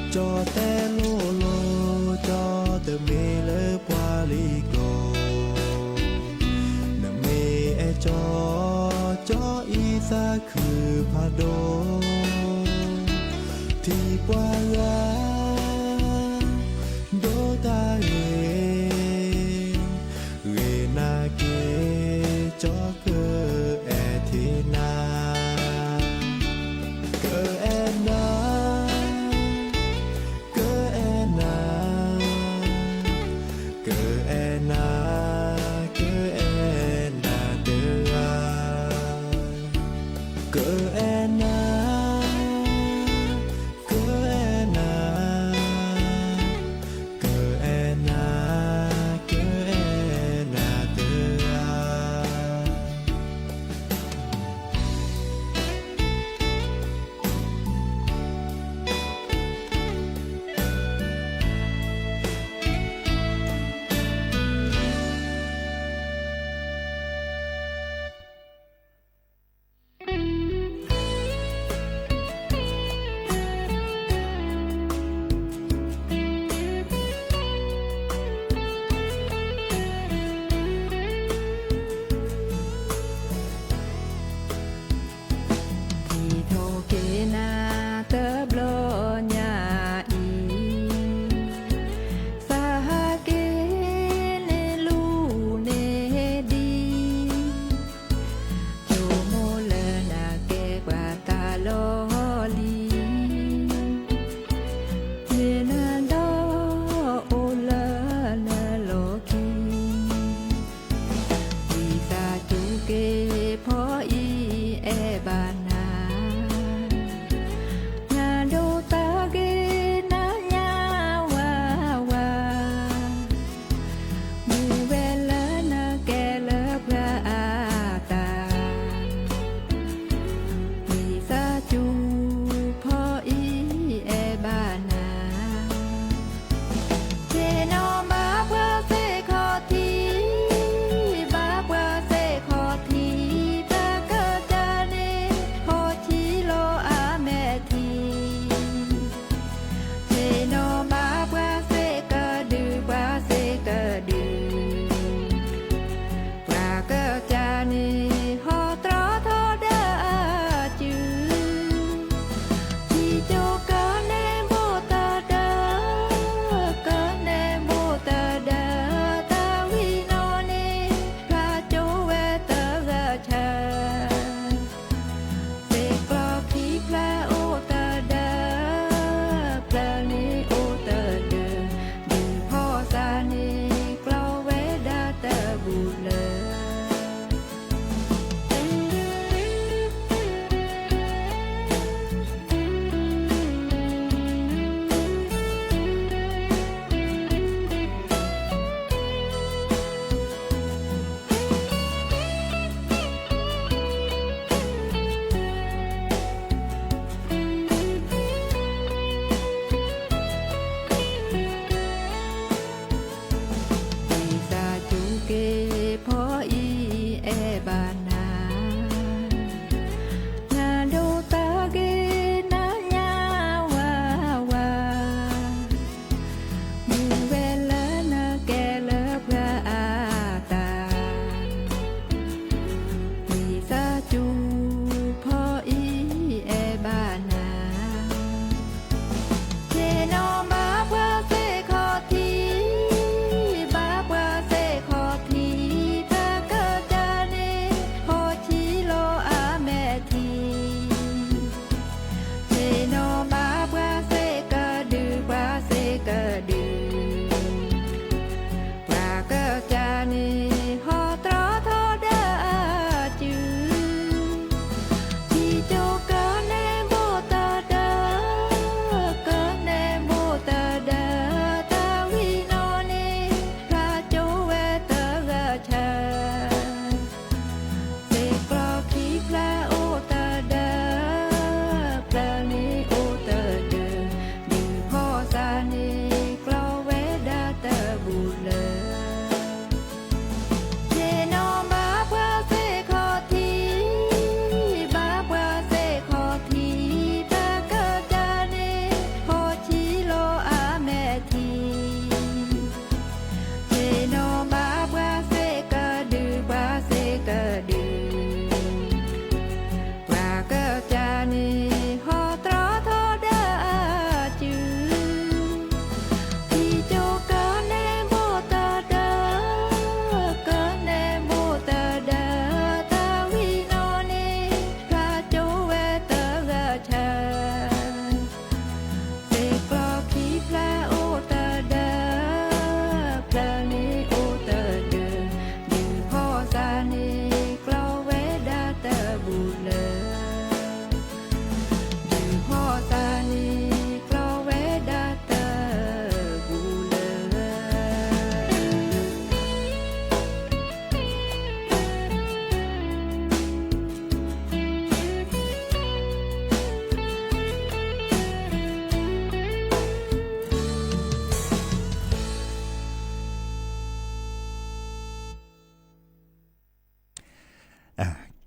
ကၠီတဲလိၤလိၤ ကၠီတမ့ၢ်လၢပှၤလံၤကျိၤ နမ့ၢ်အဲၣ်ကၠီ ကၠီအံၤသးခုဖးဒိၣ် ထံၣ်ပှၤဂၤ ဒိတၢ်ဂ့ၤ ဂ့ၤနာ်က့ၤ ကၠီကအဲၣ်ထံၣ်နၤ ကအဲၣ်နၤ ကအဲၣ်နၤ ကအဲၣ်နၤ ကအဲၣ်နၤတဂၤ ကအဲၣ်နၤ ကအဲၣ်နၤ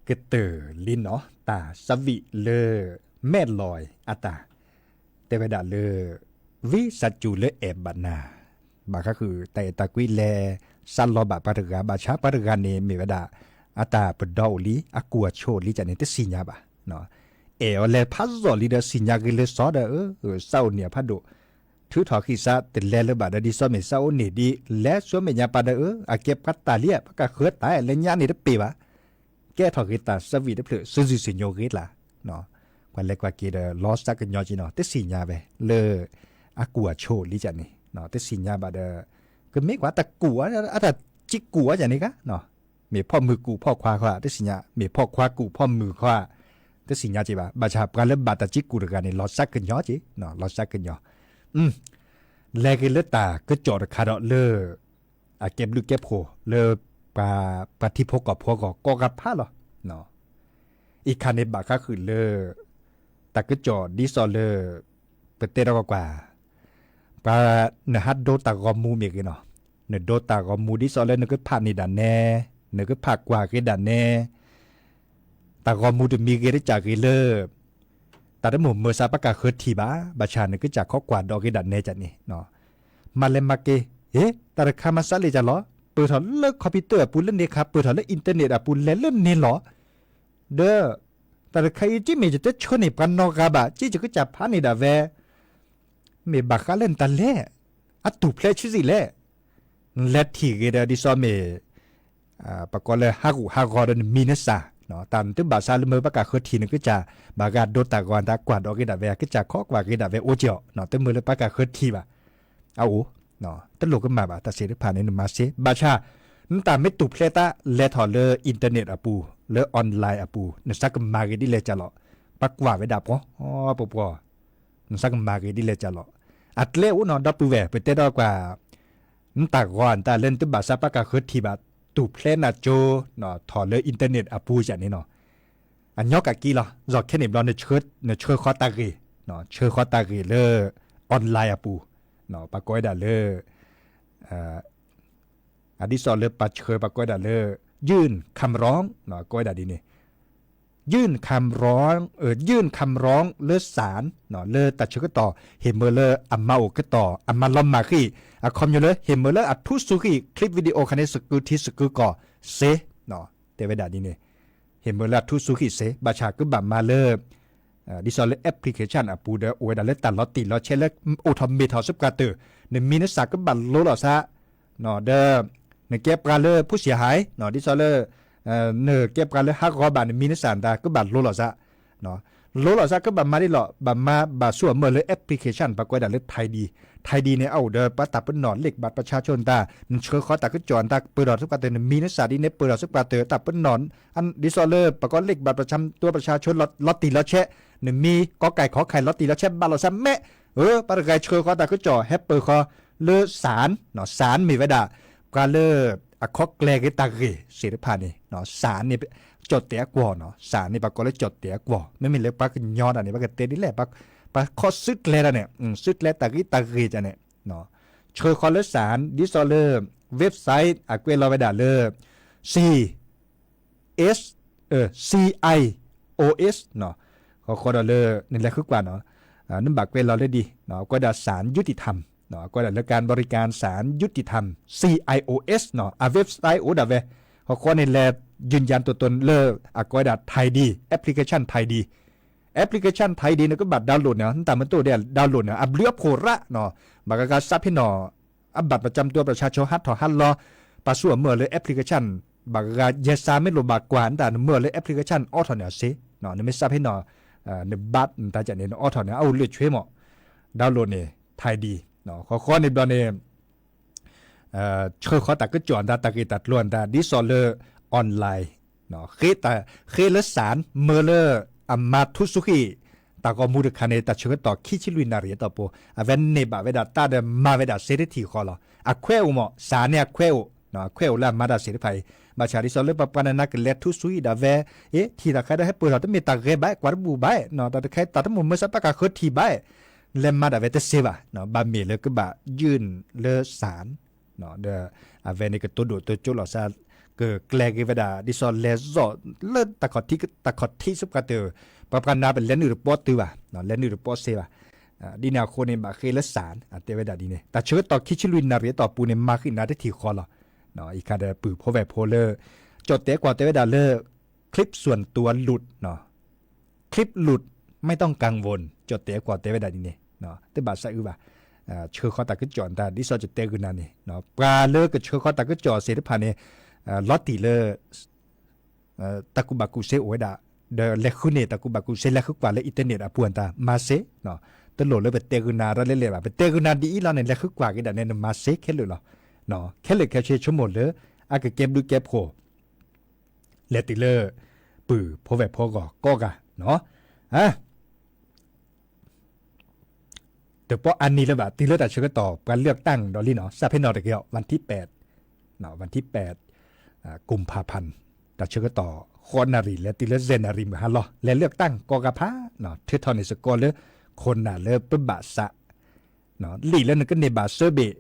ကတၢၢ်လံနီၤ တၢ်ဆၢဝံၣ်လၢ မဲၢ်လီၤအတၢ် တဲဝဲဒၣ်လၢ ဝံစးစူၤလၢအဲၣ်ဘၣ်နၤ, ဘၣ်ဃးဃုာ်တၢ်အဲၣ်တၢ်ကွံလဲၤ စးလီၤဘၣ်ပှၤတဂၤ ဘၣ်ဆၣ်ပှၤတဂၤန့ၣ် မ့ၢ်ဝဲဒၣ် အတၢ်ပဒီအိၣ်လံ အကူၣ်အဆိးလံကန့ၣ် တသ့ၣ်ညါဘၣ်. အဲၣ်အီၤလဲၤဖးယိာ်လံဒီး သ့ၣ်ညါဂ့ၤလၢစီဒီး စးအိၣ်န့ၢ်အဖးဒိၣ် ထုးထီၣ်ဃံစးတလဲလၢၤဘၣ်ဒီး ဒ်သိးမ့ၢ်စးအိၣ်န့ၢ်ဒ် လဲၤဆူမဲာ်ညါပၤဒီး အကဲပှၤတၢ်လံ ပှၤကဃၢၤတၢ်လဲၤညါန့ၣ်တပ့ၤဘၣ် ကဲထီၣ်က့ၤတၢ်ဆၢဝံၣ်တဖျၢၣ် စုာ်စုာ်စုာ်ညိဂ့ၤလၢ်, ကွၢ်လဲၤကွၢ်က့ၤဒီး လီၤစးကညီၤက့ၤနီၤ တသ့ၣ်ညါဝဲလၢ အကူၣ်အဆိးလံကန့ၣ် တသ့ၣ်ညါဘၣ်ဒီး ကမ့ၢ်ကွၢ်တၢ်ကူၣ် အတၢ်စံးကူၣ်အီၤကန့ၣ်ဂ့ၤနီၤ မ့ၢ်ဖီၣ်မုၢ်ကူၣ်ဖီၣ်ခွါခီ တသ့ၣ်ညါ မ့ၢ်ဖီၣ်ခွါကူၣ်ဖီၣ်မုၢ်ခီ တသ့ၣ်ညါက့ၤဘၣ် ဘၣ်ဆၣ်ပှၤလၢဘၣ်တၢ်စံးကူၣ်တဂၤန့ၣ် လီၤစးကညီၤက့ၤ လီၤစးကညီၤ လဲၤက့ၤလၢတၢ်ကစီၣ်တခါဒီးလၢ အကဲဘျုးကဲဖှိၣ်လၢ ပှၤထံဖိကီၢ်ဖိအဂီၢ်ကိးဂၤဖးလီၤ. အံၤခါန့ၣ်ဘၣ်ဃးဃုာ်လၢ တၢ်ကစီၣ်ဒ်သိးလၢ ပတဲဒီးကွၢ်ကွၢ် ပှၤနဟးဒိတၢ်ဂီၤမူမ့ၢ်ဂ့ၤနီၤ, နဒိတၢ်ဂီၤမူဒ်သိးလၢနကဖးန့ၢ်ဒၣ်နဲ, နကဖးကွၢ်က့ၤဒၣ်နဲ တၢ်ဂီၤမူတမံၤဂ့ၤတကးဂ့ၤလၢ တၢ်တမိၣ်မၤစၢၤပှၤကဃၢၤထံၣ်ဘၣ်, ဘၣ်ဆၣ်နကစၢ်ခီကွၢ်ဒီးက့ၤဒၣ်နဲကန့ၣ်, မၤလဲၤမၤက့ၤ, ဟ့, တၢ်တခါမၤစးလံာ်ကလီၤ, ပၢၢ်ထီၣ်လၢ computer အပူၤ လၢန့ၣ်ခါ ပၢၢ်ထီၣ်လၢ internet အပူၤလဲၤလၢန့ၣ်လီၤ. ဒီး တၢ်တခါအံၤ က့မ့ၢ်ယတဆှၢန့ၢ်ပှၤနီတဂၤဘၣ်, က့ယကစၢ်ဖးန့ၢ်ဒၣ်ဝဲ မ့ၢ်ဘၣ်ဃးလၢနတၢ်လဲၤ, အတူၢ်ဖျဲးဆံးဆံးလဲၣ်, နလဲၤထံၣ်ဂ့ၤဒီး ဒ်သိးမ့ၢ် ပကိးလၢဟးဂူာ်ဟးဂီၤဒီးနမံၤနစၢ်, တၢ်နတဘၣ်ဆါလၢမ့ၢ်ပှၤကဃၢၤထံၣ် နကစၢ်ဘၣ်ဂၤဒိတၢ်ဂီၤ နတၢ်ကွၢ်ဒီးက့ၤဒၣ်ဝဲ ကစၢ်ခီကွၢ်က့ၤဒၣ်ဝဲအိၣ်က့ၤအီၤ, တမ့ၢ်လၢပှၤကဃၢၤထံၣ်ဘၣ်, အအိၣ်, တလိၣ်ကမၣ်ဘၣ် တၢ်သ့ၣ်တဖၣ်န့ၣ် နမၤစ့, ဘၣ်ဆၣ် နတၢ်မ့ၢ်တူၢ်ဖျဲးတၢ် လဲၤထီၣ်လၢ internet အပူၤ, လၢ online အပူၤ နစးကမၤဂ့ၤဒ်လဲၣ်ကလီၤ, ပှၤကွၢ်ဝဲဒၣ်ပှီၤပှီၤ နစးကမၤဂ့ၤဒ်လဲၣ်ကလီၤ, အကျဲအိၣ်နီၤ ဒီပုၢ်ဝဲၢ် ပတဲဒီးကွၢ် နတၢ်ဂီၤအတၢ်လၢနတဘၣ်ဆါပှၤကဃၢၤထံၣ်ဘၣ် တူၢ်ဖျဲးနၤကၠိ ထီၣ်လၢ internet အပူၤယၤန့ၣ်နီၤ, အညီကးက့ၤလီၤ, ယီၤခဲန့ၣ်ဘျီ နဆှၢဃီတၢ်ဂ့ၢ်, ဆှၢဃီတၢ်ဂ့ၢ်လၢ online အပူၤ, ပှၤကိးဝဲဒၣ်လၢ အဒ်သိးလၢပှၤဆှၢ ပှၤကိးဝဲဒၣ်လၢ ยื่นคำร้อง ကိးဝဲဒၣ်ဒ်န့ၣ် ยื่นคำร้อง เอ่อ ยื่นคำร้อง လၢ ศาล လၢတၢ်ဆၢကတီၢ် ဟ့ၣ်မၢလၢအမၤအိၣ်ကတီၢ် အမၤလီၤမၢ်ဃံး အခီပညီလၢ ဟ့ၣ်မၢလၢအထူးဆူၣ်ဃံး clip video ခါန့ၣ် စကုၤထံစကုၤကီၢ်စ့, တဲဝဲဒၣ်ဒ်န့ၣ်, ဟ့ၣ်မၢလၢအထူးဆူၣ်ဃံးစ့ ဘၣ်ဆၣ်ကဘၣ်မၤလၢ ဒ်သိးလၢ application အပူၤဒီး အိၣ်ဝဲဒၣ်လၢတၢ်လီၤတံၢ်လီၤဆဲးလၢ အိၣ်ထီၣ်မ့ၢ်ထီၣ်ဆူပှၤတၢၢ်, နမံၤနစၢ်ကဘၣ်လိလီၤသး ဒီး နကဲပှၤလၢ ผู้เสียหาย ဒ်သိးလၢ နကဲပှၤလၢဟးဂီၤဘၣ် နမံၤနစၢ်နတၢ် ကဘၣ်လိလီၤသး, လိလီၤသးကဘၣ်မၤဒ်လဲၣ်, ဘၣ်မၤဘၣ်ဆူၣ်အမၢၢ်လၢ application ပှၤကိးဝဲဒၣ်လၢ Thai D, Thai D န့ၣ် အအိၣ်ဒီးပှၤတၢ်ပနီၣ် လံာ်ဘၣ်ပၠးဆၣ်ဆိနတၢ်, နဆှၢဃီတၢ်ကစီၣ်နတၢ် ပၢၢ်ထီၣ်ဆူပှၤတၢၢ် နမံၤနစၢ်ဒ်န့ၣ် ပၢၢ်ထီၣ်ဆူပှၤတၢၢ် တၢ်ပနီၣ် ဒ်သိးလၢပှၤကိးလံာ်ဘၣ်ပၠးဆၣ် လီၤတံၢ်လီၤဆဲး, နမံၤ ကီကဲၣ်ခီခဲၣ် လီၤတံၢ်လီၤဆဲး ဘၣ်လိာ်သးမဲး, ပှၤတဂၤဆှၢဃီတၢ်ကစီၣ် ဟဲပၢၢ်ဃီလၢ ศาล, ศาล မ့ၢ်ဝဲဒၣ် ပှၤလၢ အခီကျဲက့ၤတၢ်ဂ့ၢ်သ့ၣ်တဖၣ်န့ၣ် ศาล န့ၣ် ကၠီၣ်တဲာ်အကွီၢ်နီၤ, ศาล န့ၣ် ပှၤကိးလၢကၠီၣ်တဲာ်အကွီၢ်, မ့မ့ၢ်လၢပှၤကညီတၢ်န့ၣ် ပှၤကတဲဒ်လဲၣ်, ပှၤခီစုကျဲတၢ်န့ၣ်, စုကျဲတၢ်ဂ့ၢ်တၢ်ဂ့ၢ်တၢ်န့ၣ်, ဆှၢဃီလၢ ศาล ဒ်သိးလၢ website အကွဲးလီၤဝဲဒၣ်လၢ C S, เออ C I O S နီၤ, ဃီဃီဒီးလၢ နလဲၤဃုကွၢ်နီၤ, နဘၣ်ကွဲးလီၤလၢဒ် အကွဲးဒၣ် ศาลยุติธรรม, အကွဲးဒၣ်လၢ การบริการศาลยุติธรรม C I O S နီၤ, အ website အိၣ်ဒၣ်ဝဲ, ဃီဃီန့ၣ်လဲၤ ยืนยันตัวตน လၢ အကွဲးဒၣ် Thai D, application Thai D, application Thai D န့ၣ် ကဘၣ် download န့ၣ်, နတၢ်မတိၢ်ဒဲး download န့ၣ် အဘျုးအဖှိၣ်ရၣ်နီၤ, ဘၣ်ကကးစးဖဲနီၤ အ บัตรประจำตัวประชาชน ဟးထီၣ်ဟးလီၤ, ပာ်ဆူၣ်အမၢၢ်လၢ application, ဘၣ်ကကးယဲစးမ့ၢ်လိၣ်ဘၣ်ကွၢ် နတၢ်နမၢၢ်လၢ application အိးထီၣ်န့ၣ်အစ့, နမ့ၢ်စးဖဲနီၤ နဘၣ်နတၢ်ကန့ၣ် နအိးထီၣ်န့ၣ် အအိၣ်လၢာ်ဆွ့မး, download န့ၣ် Thai D, ဃီဃီန့ၣ်ဘျီန့ၣ် ဆှၢဃီတၢ်ကစီၣ်နတၢ် တၢ်ဂ့ၢ်တၢ်ကျိၤနတၢ် ဒ်သိးလၢ online, ဃ့လၢ ศาล မၢလၢ အမၤထူၣ်ဆူၣ်ဃံး တၢ်ဂီၤမူတခါန့ၣ် တၢ်ဆၢကတီၢ်ခံဆံလွံၢ်နၣ်ရံၣ်အတီၢ်ပူၤ, အဝဲန့ၢ်ဘၣ်ဝဲဒၣ်တၢ်ဒီးမၤဝဲဒၣ်စ့တထံၣ်ဃီလီၤ. အခွဲးအိၣ်မး, ศาล န့ၣ် အခွဲးအိၣ်, အခွဲးအိၣ်လၢအမၤတၢ်စ့တဖၣ်အံၤ, ဘၣ်ဆၣ်ဒ်သိးလၢပပှၤနးနးကလဲၤထူၣ်ဆူၣ်ဃံးဒၣ်ဝဲ, အ့ ထံၣ်တၢ်ခါဒီးဟဲပၢၢ်ထီၣ် တမ့ၢ်တၢ်ဂဲၤဘၣ် ကွၢ်တဘူၣ်ဘၣ်, တၢ်တခါ တၢ်တမိၣ်မၢစး ပှၤကဃၢၤထံၣ်ဘၣ် လဲၤမၤဒၣ်ဝဲတစ့ဘၣ်, ဘၣ်မ့ၢ်လၢကဘၣ် ยื่น လၢ ศาล, ဒီး အဝဲန့ၣ်ကတိၤဒိၣ်တိၤကၠိလိာ်သး, ကကျဲၤက့ၤဝဲဒၣ် ဒ်သိးလဲၤစိာ်လၢတၢ်ခီၣ်ထံး တၢ်ခီၣ်ထံးစ့ၢ်ကီးတၢၢ်, ပှၤပှၤနၤပလဲၤနုာ်တပီတုၤဘၣ်, လဲၤနုာ်တပီစ့ဘၣ်. ဒ်န့ၣ်အဃိန့ၣ် ဘၣ်ဃ့လၢစၣ် တဲဝဲဒၣ်ဒ်န့ၣ် တၢ်ဆၢကတီၢ်ခံဆံလွံၢ်နၣ်ရံၣ်အတီၢ်ပူၤန့ၣ် မၤဃံးနၤတထံၣ်ဃီလီၤ. အံၤခါဒီးပုၢ်ဖိဝဲၢ်ဖိလၢ ကၠီၣ်တဲာ်ကွၢ်တဲဝဲဒၣ်လၢ clip စွၣ်တူအလုၢ် clip လုၢ် ไม่ต้องกังวล ကၠီၣ်တဲာ်ကွၢ်တဲဝဲဒၣ်ဒ်န့ၣ် တဘၣ်သးအုးဘၣ်. ဆှၢဃီတၢ်ကစီၣ်တၢ် ဒ်သိးကတဲဂုာ်နၤန့ၣ် ပှၤလၢကဆှၢဃီတၢ်ကစီၣ်သ့ၣ်တဖၣ်န့ၣ် လီၤတံၢ်လၢ တၢ်ကူၣ်ဘၣ်ကူၣ်သ့အိၣ်ဝဲဒၣ်, ဒီးလဲၤဃုန့ၢ်တၢ်ကူၣ်ဘၣ်ကူၣ်သ့ လဲၤဃုကွၢ်လၢ internet အပူၤအတၢ် မၤစ့, တလိၣ်လၢပတဲဂုာ်နၤဒ်လဲၣ်လဲၣ်ဘၣ်. ပတဲဂုာ်နၤဒ်အံၤလီၤန့ၣ် လဲၤဃုကွၢ်က့ၤဒၣ်န့ၣ် နမၤစ့ခဲလၢာ်လီၤ. ခဲလၢာ်ခဲဆ့ဆိကမိၣ်လၢ အကကဲဘျုးကဲဖှိၣ် လဲၤတုၤလၢ ပုၢ်ဖိဝဲၢ်ဖိအဂီၢ်ကိးဂၤ တပီအါနံၤလၢၤဘၣ် တုၤလၢတၢ်ဆၢကတီၢ် ပှၤเลือกตั้งဒီးလံနီၤ စးဖဲနီၤတက့ၢ်အီၤ วันที่แปด, วันที่แปด กุมภาพันธ์ တၢ်ဆၢကတီၢ် ဃိးနၣ်ရံၣ် လဲၤတုၤလၢယဲၢ်နၣ်ရံၣ်မုၢ်ဟါလီၤ လဲၤเลือกตั้งကိးဂၤဖး, ထုးထီၣ်န့ၢ်စ့ၢ်ကီးလၢ ခိၣ်နၢ်လၢပဘၣ်သး လံာ်လၢနကန့ၢ်ဘၣ်သၢဘ့ၣ်,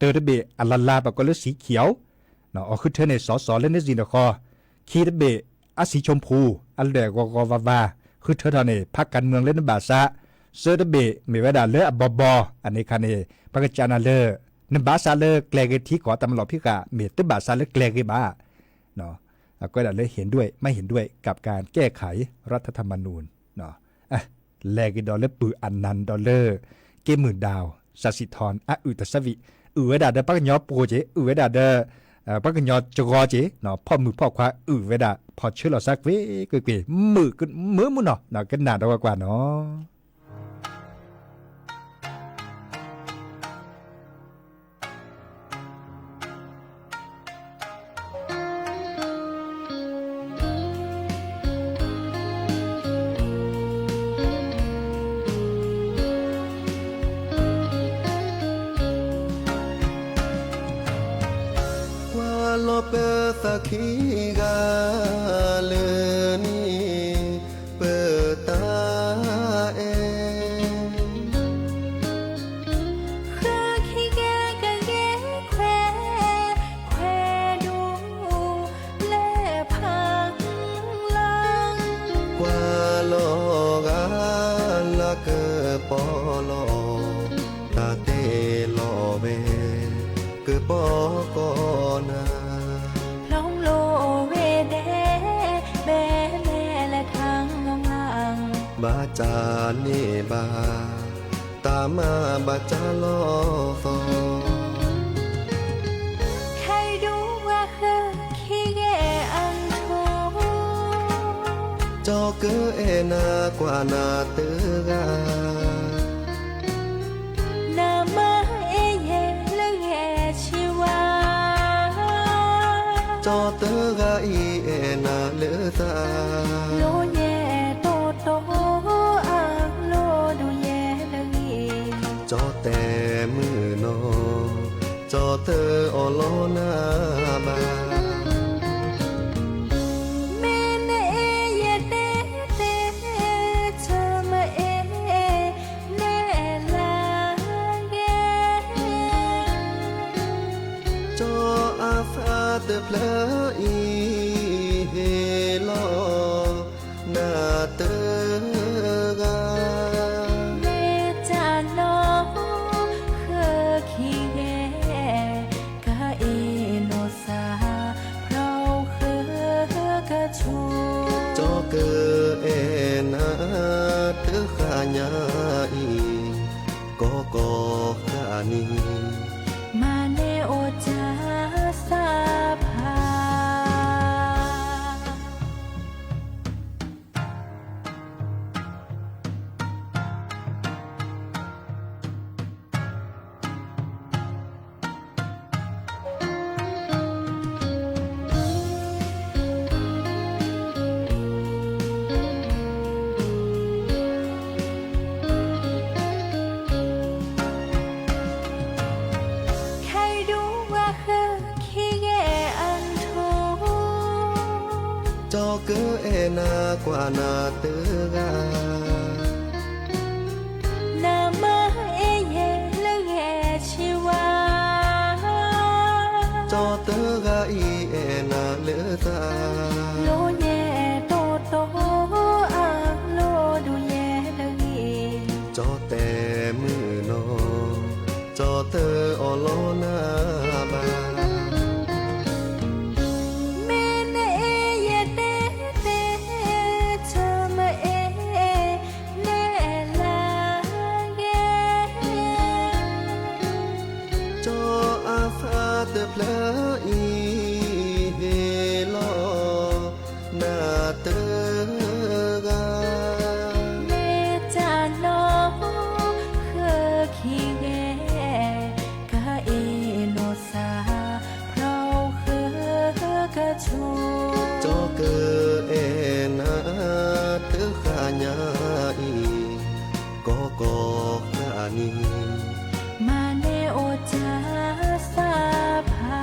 တၢတဘ့ၣ်အလၤလၤ ပကိးလၢ สีเขียว, အီၤဃုထၢန့ၢ်စီၤစီၤလၢနစံၣ်နဃီ, ခံတဘ့ၣ် အ สีชมพู, အလွဲၢ်ဂီၤဂီၤဝါဝါ, ဃုထၢထီၣ်န့ၢ် พรรคการเมืองလၢနဘၣ်သး, သၢတဘ့ၣ် မ့ၢ်ဝဲဒၣ်လၢအဘီဘီ, အန့ၣ်ခါန့ၣ် ပကစးနၤလၢ နဘၣ်သးလၢကျဲဂ့ၤထံကီၢ် တၢ်မၤလီၢ်ဖံးဃာ် မ့ၢ်တဘၣ်သးလၢကျဲဂ့ၤဘၣ် အကွဲးဒၣ်လၢ เห็นด้วย ไม่เห็นด้วย กับการแก้ไขรัฐธรรมนูญ လဲၤက့ၤဒီးလၢပုၢ်အနၢ်ဒီးလၢ က့မုၢ်ဒၢ် စးစံးထီၣ် အအုၣ်တဆၢဝံၣ် အုၣ်ဝဲဒၣ်ဒီးပှၤကညီပှိၤက့ၤ အုၣ်ဝဲဒၣ်ဒီး ပှၤကညီစှီၤက့ၤ ဖီၣ်မုၢ်ဖီၣ်ခွါအုၣ်ဝဲဒၣ် ဖီၣ်ဆၢလီၤစၢ်ကွ့ၢ်ကွ့ၢ်ကွ့ၢ် မုာ်မုာ်နီၢ်နီၢ် ကနၣ်ဒီးဝဲကွၢ်နီၤ ကွၢ်လီၤပသးခံဂၤလၢန့ၣ် ပတၢ်အဲၣ် ဃၢခံဂ့ၤကဂ့ၤခွဲး ခွဲးဒိၣ် လၢဖးလီၤ ကွၢ်လီၤဂာ်လၢကပီၤလီၤ တၢ်တဲလီၤဝဲ ကပီၤကီၢ်နၤ ဖျိလိာ်ဝဲဒဲး ဘဲလဲၣ်လၢခါ ဘၣ်တၢ်န့ၢ်ဘၣ် တၢ်မၤဘၣ်တၢ်လီၤသီ ခဲဒိၣ်ဝဲဃၢခံဂ့ၤအထီ ကၠီကအဲၣ်နၤကွၢ်နၤတဂၤ နမၤအဲၣ်ယဲလၢဂဲၤဆံဝါ ကၠီတဂၤအံၤအဲၣ်နၤလၢသး လိယဲၢ်တီတီ အလိဒိၣ်ယဲၢ်လၢဂ့ၤ ကၠီတဲမုာ်နီၤ ကၠီတအီၣ်လီၤနၤဘၣ် မ့ၢ်နအဲၣ်ယဲတဲတဲ ကၠီမ့ၢ်အဲၣ် နဲလၢဂ့ၤ ကၠီအသးတဖျၢၣ်အံၤ ဟ့ၣ်လီၤနၤတဂၤ မ့ၢ်တၢ်နီၢ်ဃၢခံဂ့ၤ ကအ့ၣ်လိာ်သး ဖျီဃၢကထူ ကၠီကအဲၣ်နၤတဃၣ်ညါအံၤ ကီကီၢ်ဃၣ်နံၤ မၤန့ၢ်အိၣ်တၢ်သးဖး ခဲဒိၣ်ဝဲဃၢခံဂ့ၤအထီ ကၠီကအဲၣ်နၤကွၢ်နၤတဂၤ နမၤအဲၣ်ယဲလၢဂဲၤဆံဝါ ကၠီတဂၤအံၤအဲၣ်နၤလၢတၢ်, လိၣ်ယဲၢ်တိၢ်တိၢ်အလိၣ်ဒိၣ်ယဲၢ်တဂ့ၤ, ကၠီတဲမုာ်နီၤ, ကၠီတအီၣ်လီၤနၤဘၣ်. မ့ၢ်နအဲၣ်ယဲၢ်တဲတဲ, ဆၢမအဲၣ် နဲလၢဂ့ၤ, ကၠီအသးတဖျၢၣ်အံၤ ဟ့ၣ်လီၤနၤတဂၤ, မ့ၢ်တၢ်နီၢ် ဃၢခံဂ့ၤ, ကအ့ၣ်လိာ်သး ဖျီအိၣ်ဃၢကဆိ, ကၠီကအဲၣ်နၤတဃၣ်ညါအံၤ, ကီကီၢ်ဃၣ်နံၤ, မၤန့ၢ်အိၣ်တၢ်သးဖး.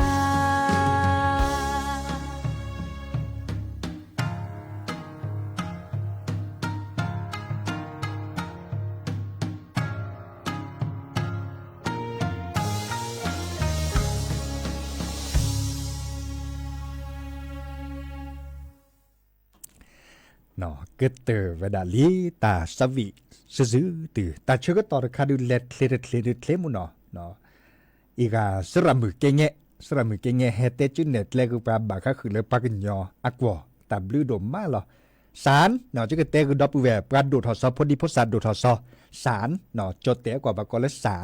ကတၢၢ်ဝဲဒၣ်လံ တၢ်သးဝံၣ်စုာ်စုာ်တုၤ တၢ်ဆၢကတီၢ်တခါဒုး လဲၤချ့တချ့ဒုးချ့မူနီၤ, အံၤဂၤ စရၣ်မုၣ်ကဲငဲ, စရၣ်မုၣ်ကဲငဲ ဟဲတဲကၠူနဲၣ်ကျဲဂ့ၤပှၤဘၣ်ဃးဃုာ်လၢပှၤကညီအကွီၢ် တၢ်ဘျုးဒိၣ်မးလီၤ. စၣ်, ယကတဲဂ့ၤဒီပုၢ်ဝဲၢ် ပှၤဒိၣ်ထီၣ်စီ ဖိဒံဖိသၣ်ဒိၣ်ထီၣ်စီ, စၣ်, ကၠီတဲာ်အကွီၢ် ပှၤကိးလၢစၣ်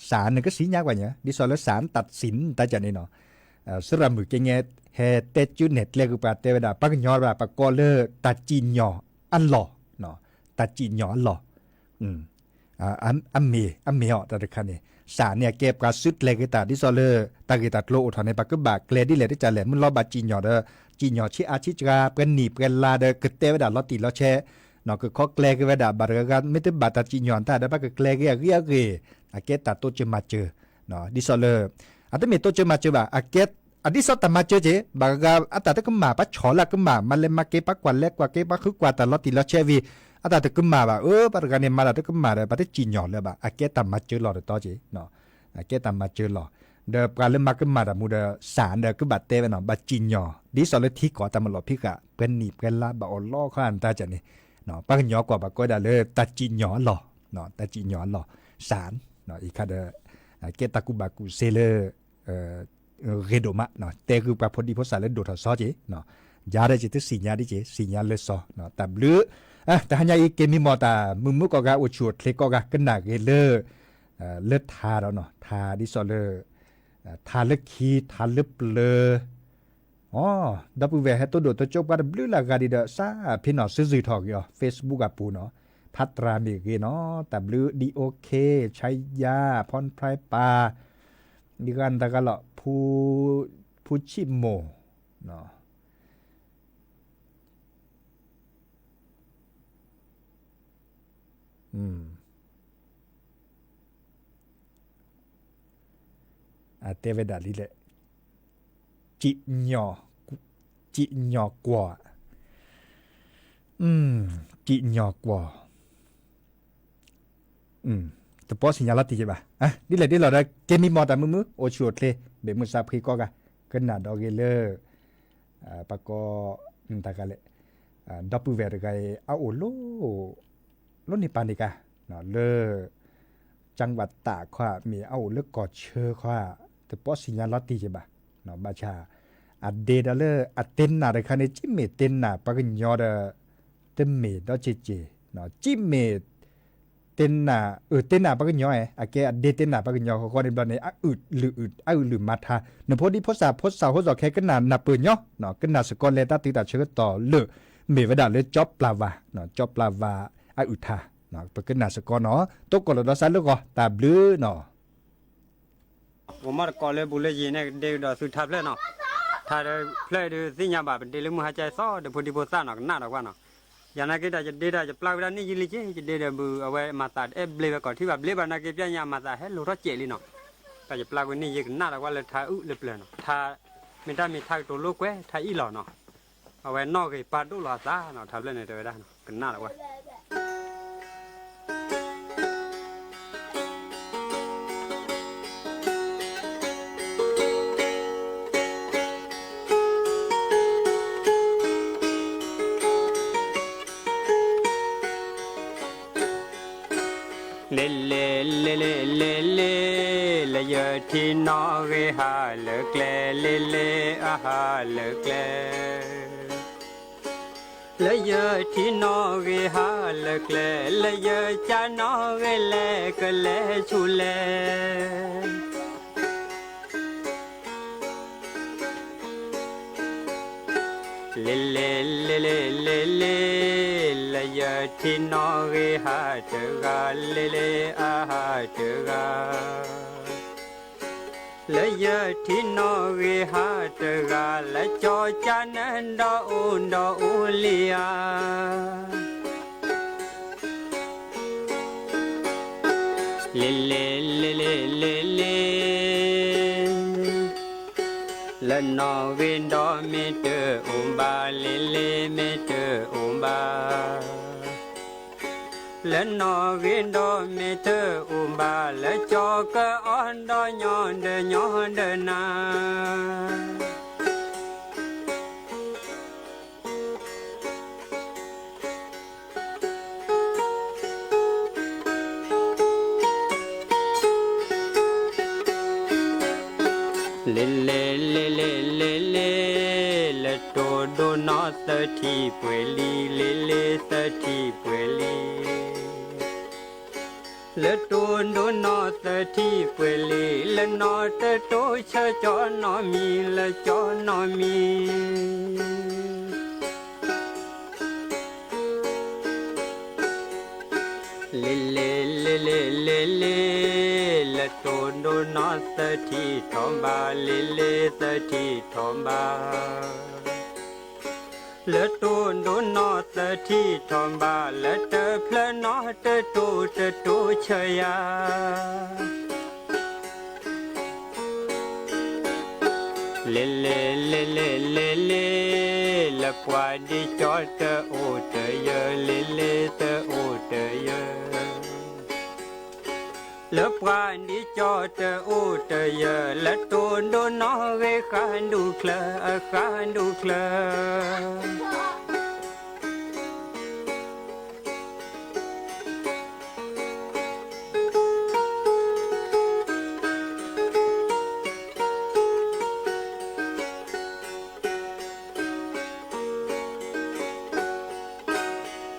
စၣ် နကသ့ၣ်ညါကွၢ်ညါ ဒ်သိးလၢ ศาลตัดสิน တၢ်ကၢ်န့ၣ်နီၤ, စရၣ်မုၣ်ကဲငဲ ဟဲတဲကၠူနဲၣ်ကျဲဂ့ၤပှၤတဲဝဲဒၣ် ပှၤကညီဘၣ် ပကိးလၢ တၢ်စံၣ်ညီၣ်အလီၢ်, တၢ်စံၣ်ညီၣ်အလီၢ်, အမ့ၢ် အမ့ၢ်အီၤတၢ်တခါန့ၣ် စၣ်န့ၣ် အကဲပှၤစုကျဲၤက့ၤတၢ် ဒ်သိးလၢ တၢ်ဂ့ၢ်တၢ်ကျိၤအိၣ်ထီၣ်န့ၣ် ပကဘၣ်ကျဲၤဒ်လဲၣ်တကၢ်လဲၣ် မုၢ်လီၤဘၣ်စံၣ်ညီၣ်ဒီး စံၣ်ညီၣ်ဆံးအါဆံးစှၤ ပှဲၤနံၣ်ပှဲၤလါဒီး ကတဲဝဲဒၣ်လီၤတံၢ်လီၤဆဲး ကခီကျဲၤက့ၤဝဲဒၣ် ဘၣ်တဂၤဂၤ မ့ၢ်တဘၣ်တၢ်စံၣ်ညီၣ်တၢ်ဒီး ဘၣ်ကကျဲၤက့ၤအဂ့ၤအဂ့ၤ, အကဲတၢ်တိစၢၤမၤစၢၤ, ဒ်သိးလၢ အတမ့ၢ်တိစၢၤမၤစၢၤဘၣ်, အကဲ အဒ်သိးတၢ်မၤစၢၤက့ၤ ဘၣ်ဂၤဂၤ အတၢ်တကမၣ် ပှၤဆီၣ်လၢအကမၣ် မၤလဲၤမၤက့ၤ ပှၤကွၢ်လဲၤကွၢ်က့ၤ ပှၤဃုကွၢ်တၢ်လီၤတံၢ်လီၤဆဲးဝံၤ အတၢ်တကမၣ်ဘၣ်, အၢ ပှၤတဂၤန့ၣ် မၤတၢ်တကမၣ်ဒီး ပှၤတစံၣ်ညီၣ်လၢၤဘၣ်, အကဲတၢ်မၤစၢၤလီၤတတီက့ၤ အကဲတၢ်မၤစၢၤလီၤ, ဒီးပှၤလၢမၤကမၣ်တၢ်မူဒီး စၣ်ဒီးကဘၣ်တဲဝဲနီၤ ဘၣ်စံၣ်ညီၣ် ဒ်သိးလၢထံကီၢ်တၢ်မၤလီၢ်ဖံးဃာ် ပှဲၤနံၣ်ပှဲၤလါဘၣ်အီၣ်လီခီအတၢ်ကၢ်န့ၣ်, ပှၤကညီကွီၢ်ဘၣ်ကိးဝဲဒၣ်လၢ တၢ်စံၣ်ညီၣ်အလီၢ်, တၢ်စံၣ်ညီၣ်အလီၢ်, စၣ်, အံၤခါဒီး ကဲတၢ်ကူၣ်ဘၣ်ကူၣ်သ့လၢ ဂ့ၤဒိၣ်မး, တဲဂ့ၤပှၤဖိဒံဖိသၣ်လၢဒိၣ်ထီၣ်စီက့ၤ, ယၤဒီးက့ၤတသ့ၣ်ညါဒ်က့ၤ သ့ၣ်ညါလၢစီ, တၢ်ဘျုး, တဟါညါအံၤက့ၤမံမီၢ်တၢ်မုာ်မုာ်ကိးဂၤ အိၣ်ဆူၣ်အိၣ်ချ့ကိးဂၤ ကနၣ်ဂ့ၤလၢ လၢထါဒီးနီၤ ထါဒ်သိးလၢ ထါလၢခံ ထါလၢပျၢၤ, အ ဒီပုၢ်ဝဲၢ်ဟဲတိၢ်ဒိၣ်တိၢ်ကၠိပှၤတဘျုးလၢ်ဂၤဒံးဒီး စးဖ့နီၤ စုစုၣ်ထီၣ်ဂ့ၤအီၤ Facebook အပူၤနီၤ, ဖးတြၢ်မ့ၢ်ဂ့ၤနီၤ, တၢ်ဘျုး ဒီး OK ဆါယါ ဖီၣ်ဖရၢၣ်ပၢ်, ဒ်ဂၤနတဂၤလီၤ ဖူဆံးမိၢ် အတဲဝဲဒၣ်လံလဲၣ်, စံၣ်ညီၣ်ကွီၢ်, စံၣ်ညီၣ်ကွီၢ်, တပီၢ်သ့ၣ်ညါလီၤတံၢ်က့ၤဘၣ်, ဒ်လဲၣ်ဒ်လဲၣ်ဒီး က့ၤမံမီၢ်တၢ်မုာ်မုာ် အိၣ်ဆူၣ်အိၣ်ချ့ ဘၣ်မုာ်သးဖှံကိးဂၤ, ကနၣ်ဒီးဂ့ၤလၢ ပှၤကိး နတဂၤလဲၣ်, ဒီပုၢ်ဝဲၢ်တဂၤအံၤ အအိၣ်လၢ လီၤန့ၢ်ပၢ်န့ၣ်ကါ, လၢ ကၠၢ်ဝးတၢ်ခီဧါ မ့ၢ်အအိၣ်လၢကီၢ်ဆၢခီဧါ, တပီၢ်သ့ၣ်ညါလီၤတံၢ်က့ၤဘၣ်, ဘၣ်ဆၣ် အဒ့ဒီးလၢအတဲနၢ်တခါန့ၣ် ကၠံၣ်မ့ၢ်တဲနၢ်ပှၤကညီဒီး တမ့ၢ်ဒီးက့ၤက့ၤ, ကၠံၣ်မ့ၢ် တဲနၢ် အၢ တဲနၢ်ပှၤကညီဧါ, အကဲအဒ့တဲနၢ်ပှၤကညီဃီဃီန့ၣ်ဘျီန့ၣ် အအုၣ်လုၢ်အုၣ် အအုၣ်လုၢ်မၤထါ, နဖိဒံဖိသၣ်ဖိသၣ်ဖိစီၤခဲကနၣ်နၢ်ပၢၢ်ညီ, ကနၣ်စ့ၢ်ကီးလဲၤတၢ်တုၤတၢ်ဆၢကတီၢ်လၢ မ့ၢ်ဝဲဒၣ်လၢကၠီပျၢ်ဝါ, ကၠီပျၢ်ဝါအအုၣ်ထါ, ပကနၣ်စ့ၢ်ကီးနီၤ, တိကိၢ်လိာ်ဒီးစးလၢဂီၤ တၢ်ဘျုးနီၤ ဂီၤမီၢ်တကိးလၢပူၤလၢယံၤန့ၣ် ကဒ့ကဒီးသုထါဖျၢၣ်နီၤ, ထါဒီးဖျၢၣ်ဒုးသ့ၣ်ညါဘၣ် ပဒ့လၢမုၢ်ဟါကၠဲသီဒီးဖိဒံဖိသၣ်နီၤ ကနၣ်ဒီးကွၢ်နီၤ, ယၤနာ်က့တၢ်ယဒ့တၢ်ယပျၢ်ဝဲဒၣ်န့ၣ်ယံာ်လံက့ၤ ယဒ့ဒီးဘုးအဝဲမၤသးတအဲၣ်ဘျ့ဝဲကီးထံၣ်ဘၣ်ဘျ့ဘၣ်နာ်က့ ပျၢ်ညါမၤသးဟဲလိၤထီၣ်စဲးလံနီၤ, တၢ်ယပျၢ်ကွံာ်န့ၣ်ယကနၣ်ဒီးကွၢ်လၢထါအုၣ်လၢပျၢၤနီၤ, ထါ မ့ၢ်တၢ်မ့ၢ်ထါကတိၤလိာ်ကွဲထါအံၣ်လီၤနီၤ, အဝဲနီၣ်ဂ့ၤပာ်ဒိၣ်လီၤအသးနီၤ ထါဖျၢၣ်န့ၣ်တဲဝဲဒၣ်နီၤ ကနၣ်ဒီးကွၢ် လ့လ့လ့လ့လ့လ့, လၢယထံၣ်နီၣ်ဂံၢ်ဟးလၢကျဲ, လ့လ့အဟးလၢကျဲ. လၢယထံၣ်နီၣ်ဂံၢ်ဟးလၢကျဲ, လၢယကၢ်နီၣ်ဂံၢ်လဲၤကလဲၤဆူလဲၣ်. လ့လ့လ့လ့လ့လ့, လၢယထံၣ်နီၣ်ဂံၢ်ဟးတဂၤ, လ့လ့အဟးတဂၤ. လၢယထံၣ်နီၣ်ဂံၢ်ဟးတဂၤ, လၢကၠီကၢ်နၢဒီးအိၣ်ဒီးအိၣ်လံဧါ. လ့လ့လ့လ့လ့လ့, လၢနီၣ်ဂံၢ်ဒီးမ့ၢ်တအိၣ်ဘၣ်, လ့လ့မ့ၢ်တအိၣ်ဘၣ်. လၢနီၣ်ဂံၢ်ဒီးမ့ၢ်တအိၣ်ဘၣ်, လၢကၠီကအီၣ်ဒီးညီဒီးညီဒီးနၤ. လ့လ့လ့လ့လ့လ့, လၢတိၢ်ဒိၣ်နီၢ်သထံၣ်ပှဲၤလံ, လ့လ့သထံၣ်ပှဲၤလံ. လၢတိၢ်ဒိၣ်နီၢ်သထံၣ်ပှဲၤလံ, လၢနီၢ်တတိၢ်ဆၢကၠီနီၢ်မံၤ, လၢကၠီနီၢ်မံၤ. လ့လ့လ့လ့လ့လ့, လၢတိၢ်ဒိၣ်နီၢ်သထံၣ်ထီၣ်ဘး, လ့လ့သထံၣ်ထီၣ်ဘး. လၢတိၢ်ဒိၣ်နီၢ်သထံၣ်ထီၣ်ဘး, လၢတဖျၢၣ်နီၢ်တတိၢ်တတိၢ်ဆၢယၤ. လ့လ့လ့လ့လ့လ့, လၢပှၤဒ်ကၠီတအိၣ်တယၢၢ်, လ့လ့တအိၣ်တယၢၢ်. လၢပှၤဒ်ကၠီတအိၣ်တယၢၢ်, လၢတိၢ်ဒိၣ်နီၢ်ဂ့ၤဃၣ်ဒူၣ်ချၢ, အဃၣ်ဒူၣ်ချၢ.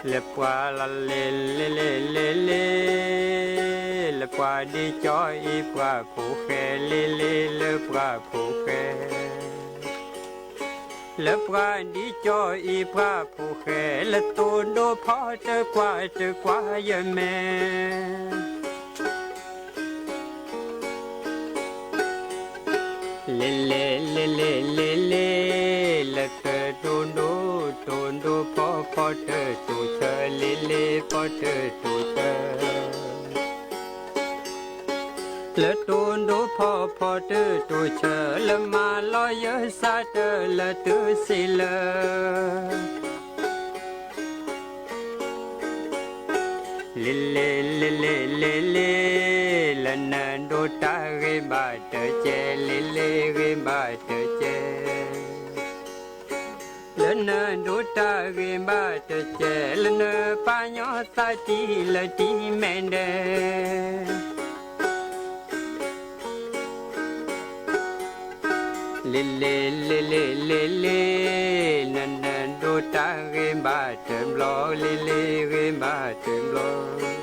လၢပှၤလၢလ့လ့လ့လ့လ့, လၢပှၤဒ်ကၠီအံၤပှၤဖိၣ်ဃဲ, လ့လ့လၢပှၤဖိၣ်ဃဲ. လၢပှၤဒ်ကၠီအံၤပှၤဖိၣ်ဃဲ, လၢတိၢ်ဒိၣ်ဖီတကွၢ်တကွၢ်ယမဲာ်. လ့လ့လ့လ့လ့လ့, လၢတတိၢ်ဒိၣ်တိၢ်ဒိၣ်ဖီဖီတတိၢ်ဆၢ, လ့လ့ဖီတတိၢ်ဆၢ. လၢတိၢ်ဒိၣ်ဖီဖီတတိၢ်ဆၢ, လၢမၤလီၤယၢၤစးတၢ်လၢတၢ်စံးလၢ လ့လ့လ့လ့လ့လ့, လၢနဒိးတၢ်ဂ့ၤဘၣ်တကဲ, လ့လ့ဂ့ၤဘၣ်တကဲ. လၢနဒိးတၢ်ဂ့ၤဘၣ်တကဲ, လၢနပာ်ညီသးတံၢ်လၢတံၢ်မဲာ်ဒဲး. လ့လ့လ့လ့လ့လ့, နနဒိးတၢ်ဂ့ၤဘၣ်တဘျီ, လ့လ့ဂ့ၤဘၣ်တဘျီ.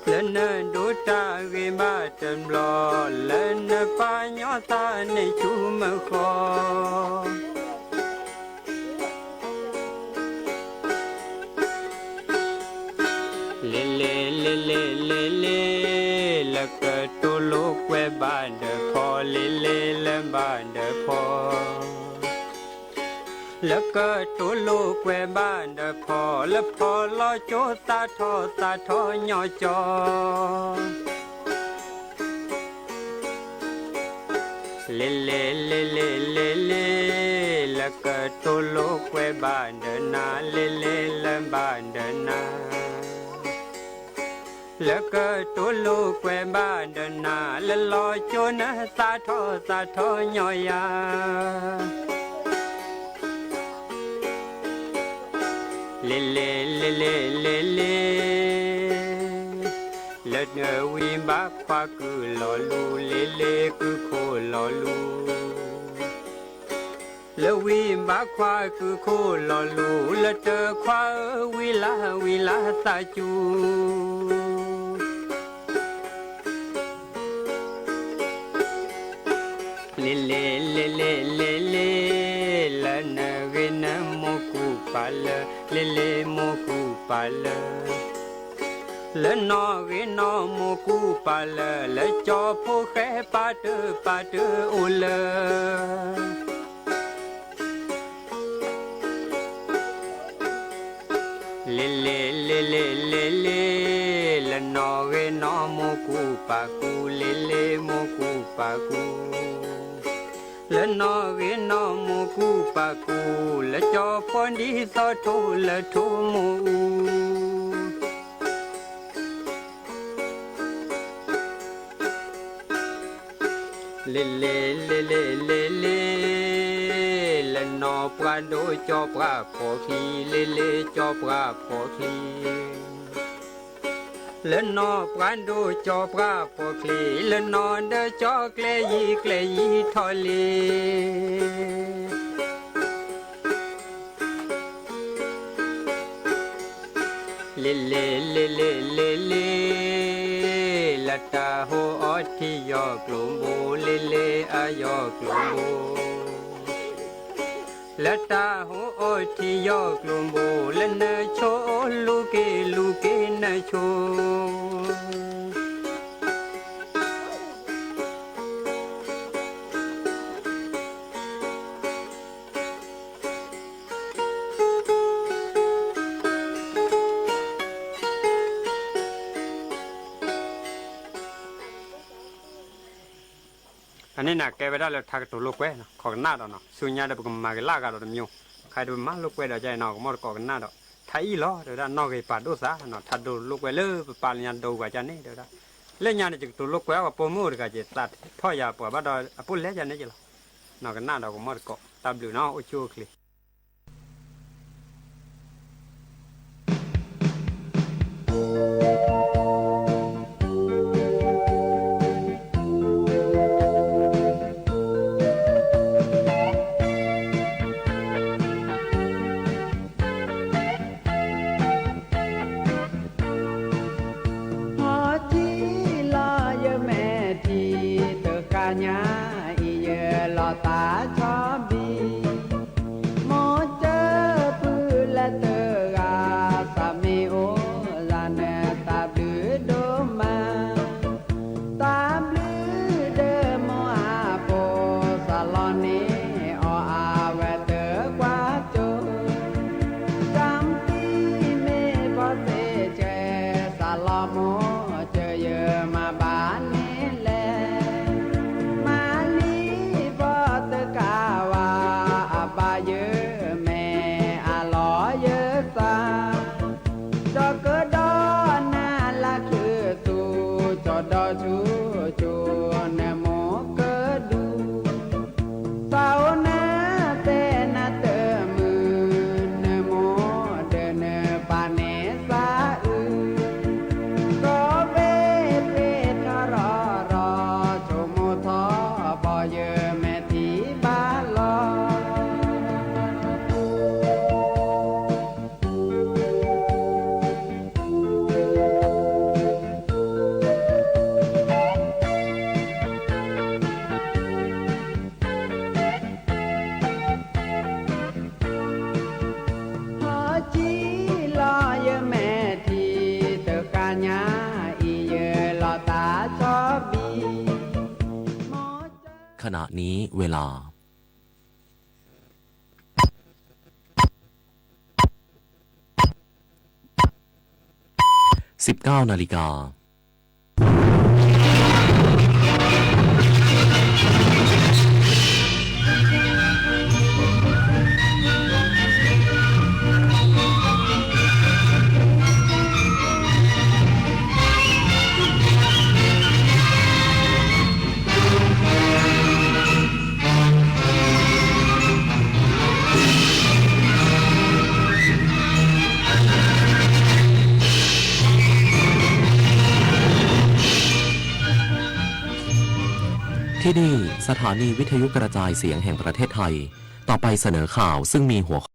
လၢနဒိးတၢ်ဂ့ၤဘၣ်တဘျီ, လၢနပာ်ညီသးန့ၣ်ဆူမုၢ်ဃီ. လ့လ့လ့လ့လ့လ့, လၢကတိၤလိာ်ကွဲဘၣ်ဒီးဖီ, လ့လ့လၢဘၣ်ဒီးဖီ. လၢကတိၤလိာ်ကွဲဘၣ်ဒီးဖီ, လၢဖီလီၤကၠိသးထီၣ်သးထီၣ်ညီကၠီ. လ့လ့လ့လ့လ့လ့, လၢကတိၤလိာ်ကွဲဘၣ်ဒီးနၤ, လ့လ့လၢဘၣ်ဒီးနၤ. လၢကတိၤလိာ်ကွဲဘၣ်ဒီးနၤ, လၢလီၤကၠိနသးထီၣ်သးထီၣ်ညီယၤ. လ့လ့လ့လ့လ့လ့, လၢဝံဘၣ်ခွါကုၢ်လီၤလူၤ လ့လ့ကုၢ်ခိၣ်လီၤလူၤ, လၢဝံဘၣ်ခွါကုၢ်ခိၣ်လီၤလူၤ လၢတခွါဧၢ ဝံလၢ ဝံလၢသးစူၤ လ့လ့ လ့လ့ လ့လ့, လၢနဂ့ၤနမိၢ်ကူၣ်ပာ်လၢ, လ့လ့မိၢ်ကူၣ်ပာ်လၢ, လၢနီၢ်ဂ့ၤနီၢ်မိၢ်ကူၣ်ပာ်လၢ, လၢကၠီဖိဃဲပာ်တၢၢ်ပာ်တၢၢ်အိၣ်လၢ လ့လ့ လ့လ့ လ့လ့, လၢနီၢ်ဂ့ၤနီၢ်မိၢ်ကူၣ်ပာ်ကူၣ်, လ့လ့မိၢ်ကူၣ်ပာ်ကူၣ်, လၢနီၢ်ဂ့ၤနီၢ်မိၢ်ကူၣ်ပာ်ကူၣ်, လၢကၠီဖိဒ်သိးထိၣ်လၢထိၣ်မိၢ်အူ လ့လ့ လ့လ့ လ့လ့, လၢနီၢ်ပှၤဒိၣ်ကၠီပှၤဖှီၣ်ချံ, လ့လ့ကၠီပှၤဖှီၣ်ချံ, လၢနီၢ်ပှၤဒိၣ်ကၠီပှၤဖှီၣ်ချံ, လၢနီၢ်ဒၢကၠီကျဲယံၤကျဲယံၤထီၣ်လံ လ့လ့ လ့လ့ လ့လ့, လၢတၢ်ဟိအီထံယီၢ်ကျိၤဘိ, လ့လ့အယီၢ်ကျိၤဘိ, လၢတၢ်ဟိအီထံယီၢ်ကျိၤဘိ, လၢနဆိလူၤက့ၤလူၤက့ၤနဆိ အန့ၣ်န့ၣ် ကဲဝဲဒၣ်လၢထါကတိၤလိာ်ကွဲ, ခိးကနၣ်ဒီးနီၤ, ဆူညါဒီးပကမၤက့ၤလၢအဂၤဒီးတမံၤ, ခါဒီးပမၤလိာ်ကွဲဒီးကန့ၣ်နီၤ, ကမီၢ်တကိးကနၣ်ဒီး, ထါအံၤလီၤ တဲဝဲဒၣ် နီၢ်ဂ့ၤပာ်ဒိၣ်သးနီၤ, ထါဒိးလိာ်ကွဲလၢပပာ်လၢညါဒိးပှၤကန့ၣ် တဲဝဲဒၣ်, လၢညါန့ၣ် ယကတိၤလိာ်ကွဲအီၤ ပှၤပိာ်မုၣ်အိၣ်တဂၤက့ၤ သးထီၣ်ယၤပှၤဘၣ်ဒီးအပိာ်လဲကန့ၣ်က့ၤလီၤ, နီၤကနၣ်ဒီးကမီၢ်တကိး, တၢ်ဘျုးနီၤ အိၣ်ဆူၣ်အိၣ်ချ့ ဟီထံလီၤယမဲာ်ထံ, တဃၣ်ညါအံၤ ယလီၤသးဆီဘံ, မိၢ်ကၢပုၢ်လၢတဂၤ, သးမ့ၢ်အိၣ်လၢနသး ဘျုးဒိၣ်မး, သးဘျုးဒီးမိၢ်အဖိ, သးလီန့ၢ်အီၤအဝဲတကွၢ်စိ, ကၠီမတံမ့ၢ်ဘီသ့ၣ်ဆဲး, သးလီမိၢ်စၢၤယမၤဘၣ်န့ၣ်လဲၣ်, မၤလံဘီတကးဝါ, အဘၣ်ယမဲာ်အလီၤယသး ဒီးကဒီးနၤလၢခုသူ, ကၠီဒီးဆူကၠိနမိၢ်ကဒူ, သးအိၣ်နၤတဲနၤတမုာ်, နမိၢ်ဒီးနပၢ်န့ၣ်သးအုး, ကီၢ်ဝ့ၢ်ပ့ၤထီၣ်ရီၢ်ရီၢ်, ဆိကမိၣ်ထီၣ်ဘီယမဲာ်ထံဘၣ်လီၤ. ဟီထံလီၤယမဲာ်ထံ, တဃၣ်ညါအံၤ ယလီၤသးဆီဘံ, ခณะนี้เวลา สิบเก้านาฬิกา Thank you. ที่นี่สถานีวิทยุกระจายเสียงแห่งประเทศไทย ต่อไปเสนอข่าวซึ่งมีหัวข้อ